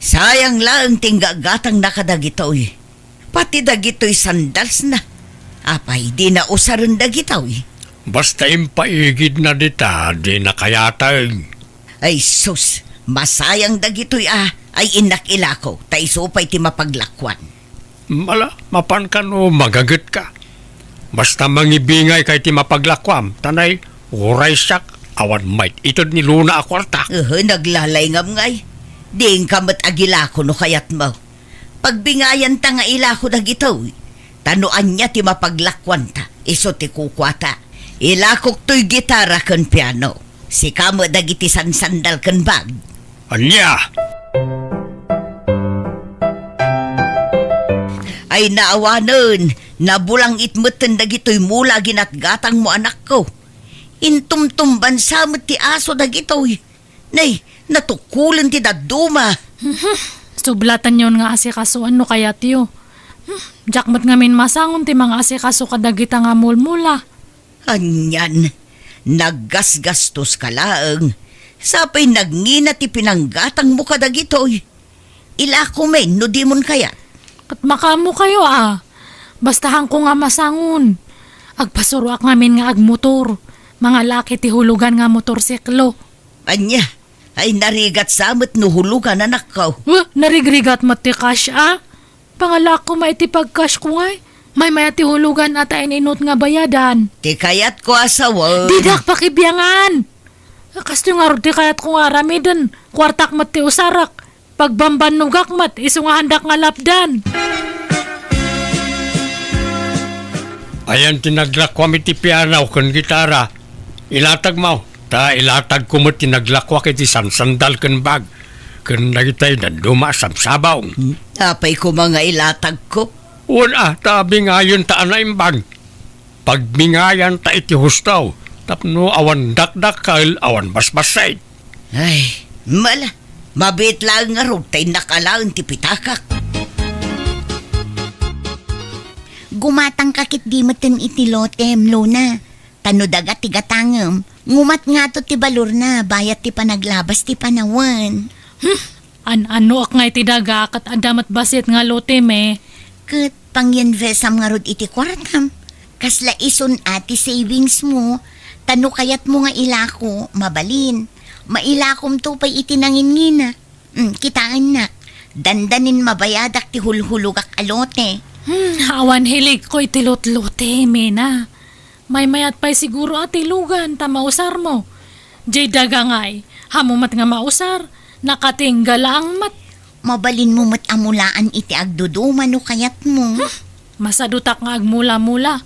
Sayang laeng ti inggagatangna kadagitoy. Pati dagitoy sandalsna. Apay, dina usaren dagitoy? Basta impaigidna dita, dina kayateng. Ay sus, masayang dagitoy a, ay innak ilako, ta isu pay ti mapaglakuan. Mala, mapan kano magagetka. Basta mangibingayka iti mapaglakuam, ta nay, uray siak, awan mait-ited ni Luna a kuarta. Uhu, naglalayngam ngay. Diinka met agilako no kayatmo. Pagbingayanta nga ilako dagitoy. Ta no ania ti mapaglakuanta, isu ti kukuata. Ilakok toy gitara ken piano. Sika met dagiti sansandal ken bag. Ania? Ay naawanen, nabulangit metten dagitoy mula a ginatgatangmo, anakko. Intumtumbansa met ti aso dagitoy. Nay, natukulen ti dadduma. Mhm. Sublatanyon nga asikasoan no kayatyo. Hmm, diak met ngamin masangon ti mangaasikaso kadagita nga mulmula. Anian, naggasgastoska laeng. Sapay nagngina ti pinanggatangmo kadagitoy. Ilako men no dimon kayat. Ket makaammokayo a. Basta haanko nga masangon. Agpasuroak ngamin nga agmotor. Mangalaak iti hulugan nga motorsiklo. Ania? Ay, narigat sa met no hulugan, anakko. Wah, narigrigat met ti cash, a? Pangalaak koma iti pag-cash ko ngay. Maymay-at ti hulugan a ta in-inut nga bayadan. Ti kayatko a sawen. Didak pakibiangan. Kastoy ngarud ti kayatko nga aramiden. Kuartak met ti usarak. Pagbambannogak met, isu nga haandak nga lapdan. Ayan ti naglakuam iti piano ken gitara. Ilatagmo, ta ilatagko met ti naglakuak iti sansandal ken bag, ken dagitay dadduma a sabsabong. Hmm? Apay koma nga ilatagko? Wen a, ta bingayon ta a naimbag. Pagbingayan ta iti husto, tapno awan dakdakkel, awan basbassit. Ay, mala, mabiit laeng ngarud ta innak alaen ti pitakak. Gumatangka ketdi metten iti lotem, Luna. Ta no daga ti gatangem, ngumat ngato ti balorna, bayat ti panaglabas ti panawen. Hmm, an-anoak ngay ti daga, ket adda met bassit nga lotem, e. Ket pangyinvestam ngarud iti kuartam. Kasla isun a ti savings mo, ta no kayatmo nga ilako, mabalin. Mailakomto pay iti nanginngina. Mm, kitaennak. Dandanin mabayadak ti hulhulogak a lote. Hmm, awan hiligko iti lotlote, Mena. Maymayat pay siguro a tilugan ta mausarmo. Jay daga ngay, haanmo met nga mausar, nakatingga laeng met. Mabalinmo met a mulaan iti agduduma no kayatmo. Hmm, masadutak nga agmula-mula.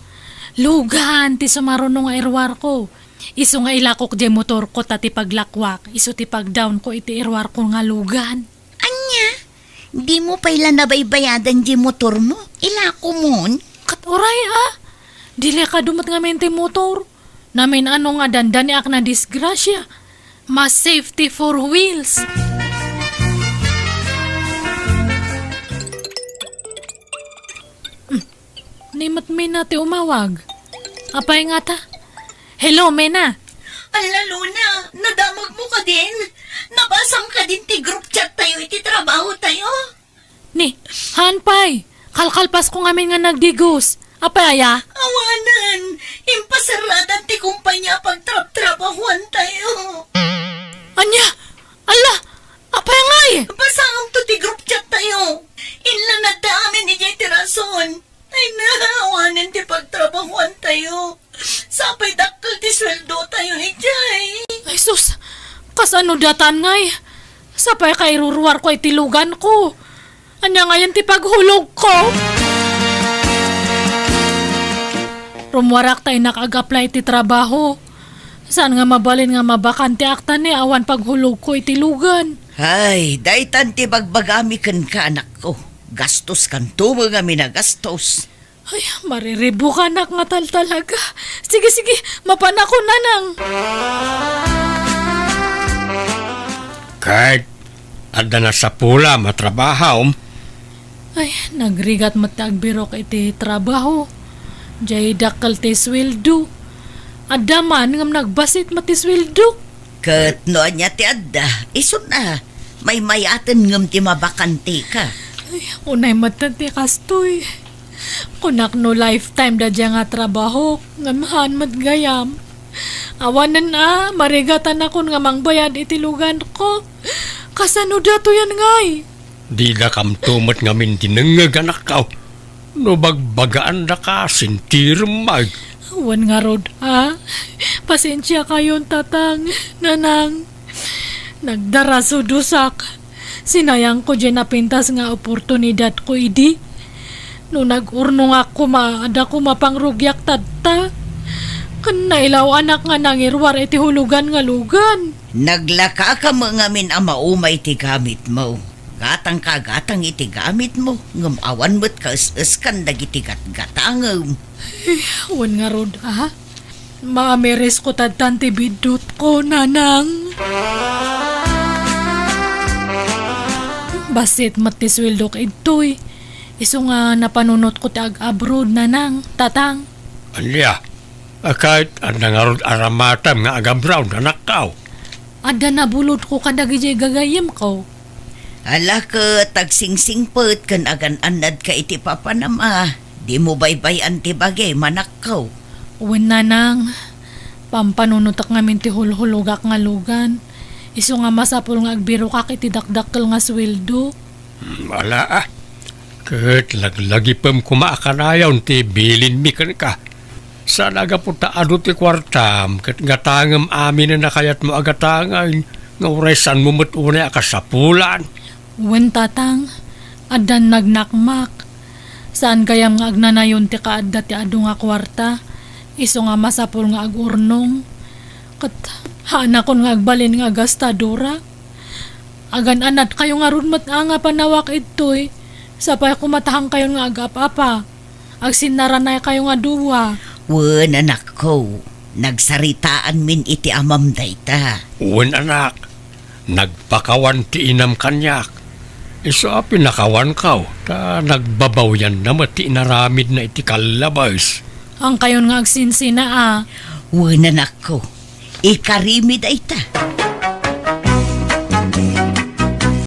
Lugan ti sumaruno nga iruarko. Isu nga ilakok jay motorko ta ti paglakuak, isu ti pagdawnko iti iruarko nga lugan. Ania? Dimo pay la nabaybayadan jay motormo? Ilakomon? Ket uray a, delikado met ngamin ti motor. Namin-ano nga dandaniak nadisgrasia. Mas safety four wheels. Hmm. Ni met Mena ti umawag. Apay ngata? Hello, Mena. Alla, Luna, nadamagmo kadin? Nabasam kadin ti group chat tayo iti trabaho tayo? Ni, haan pay. Kalkalpasko ngamin nga nagdigos. Apay aya? Awanen, impasaradan ti kumpanya a pagtrabtrabahuan tayo. Ania? Alla, apay ngay? Basaem to ti group chat tayo. Inlanadda amin idiay ti rason. Ay na, awanen ti pagtrabahuan tayo. Sapay dakkel ti sweldo tayo idiay. Ay sus, kasano datan ngay? Sapay kairuruarko iti luganko. Ania ngayen ti paghulogko? Rummuarak ta innak ag-apply ti trabaho. Saan nga mabalin nga mabakanteak ta ni awan paghulogko iti lugan? Ay, daytan ti bagbagami kenka, anakko. Gastoskanto met ngamin a gastos. Ay, mariribukanak nga taltalaga. Sige, sige, mapanakon, nanang. Ket adda nasapulam a trabahom? Ay, nagrigat met ti agbirok iti trabaho. Jay dakkel ti sueldo. Adda man ngem nagbassit met ti sueldo. Ket no ania ti adda, isun a, maymayaten ngem ti mabakanteka. Ay, unay met ti kastoy. Kunak no lifetime daydiay nga trabaho, ngem haan met gayam. Awanen a, marigatanakon nga mangbayad iti luganko. Kasano datoyen ngay? Didakamto met ngamin dinengngeg, anakko. No bagbagaandaka, sintirem met. Wen ngarud a. Pasensiakayon, tatang, nanang. Nagdarasudosak. Sinayangko diay napintas nga oportunidadko idi. No nag-urnongak koma, adda koma pangrugiak tatta. Ken nailaw-anak nga nangiruar iti hulugan nga lugan. Naglakaka met ngamin a maumay ti gamitmo. Gatangka a gatang iti gamitmo, ngem awan met kaes-eskan dagiti gatgatangem. Wen ngarud a. Maamirisko tattan ti biddutko, nanang. Bassit met ti sueldok idtoy. Isu nga napanunotko ti ag-abroad, nanang, tatang. Ania? A, ket adda ngarud aramatem nga ag-abroad, anakko? Adda nabulodko kadagiti gagayyemko. Ala, ket agsingsingpet ken agan-annadka iti papanam a. Dimo baybay-an ti bagim, anakko. Wen, nanang, Pampanunotek ngamin ti hulhulogak nga lugan. Isu nga masapul nga agbirokak iti dakdakkel nga sueldo. Hmm, ala, ah. Ket laglagipem koma a kanayon ti bilinmi kenka. Saan a gapu ta adu ti kuartam ket gatangem aminen a kayatmo a gatangen, nga uray saanmo met unay a kasapulan. Wen, Tatang, addan nagnakmak. Saan gayam nga agnanayon ti kaadda ti adu nga kuarta, isu nga masapul nga agurnong. Ket haanakon nga agbalin nga gastadora. Agan-anatkayo ngarud met a nga panawak idtoy, sapay koma ta haankayon nga agap-apa. Agsinnaranaykayo nga dua. Wen, anakko, nagsaritaanmin iti amam dayta. Wen, anak, nagpakawan ti inam kaniak. Isu a pinakawanko, ta nagbabawianna met ti inaramidna iti kallabes. Haankayon nga agsinsina a. Wen, anakko, ikarimi dayta.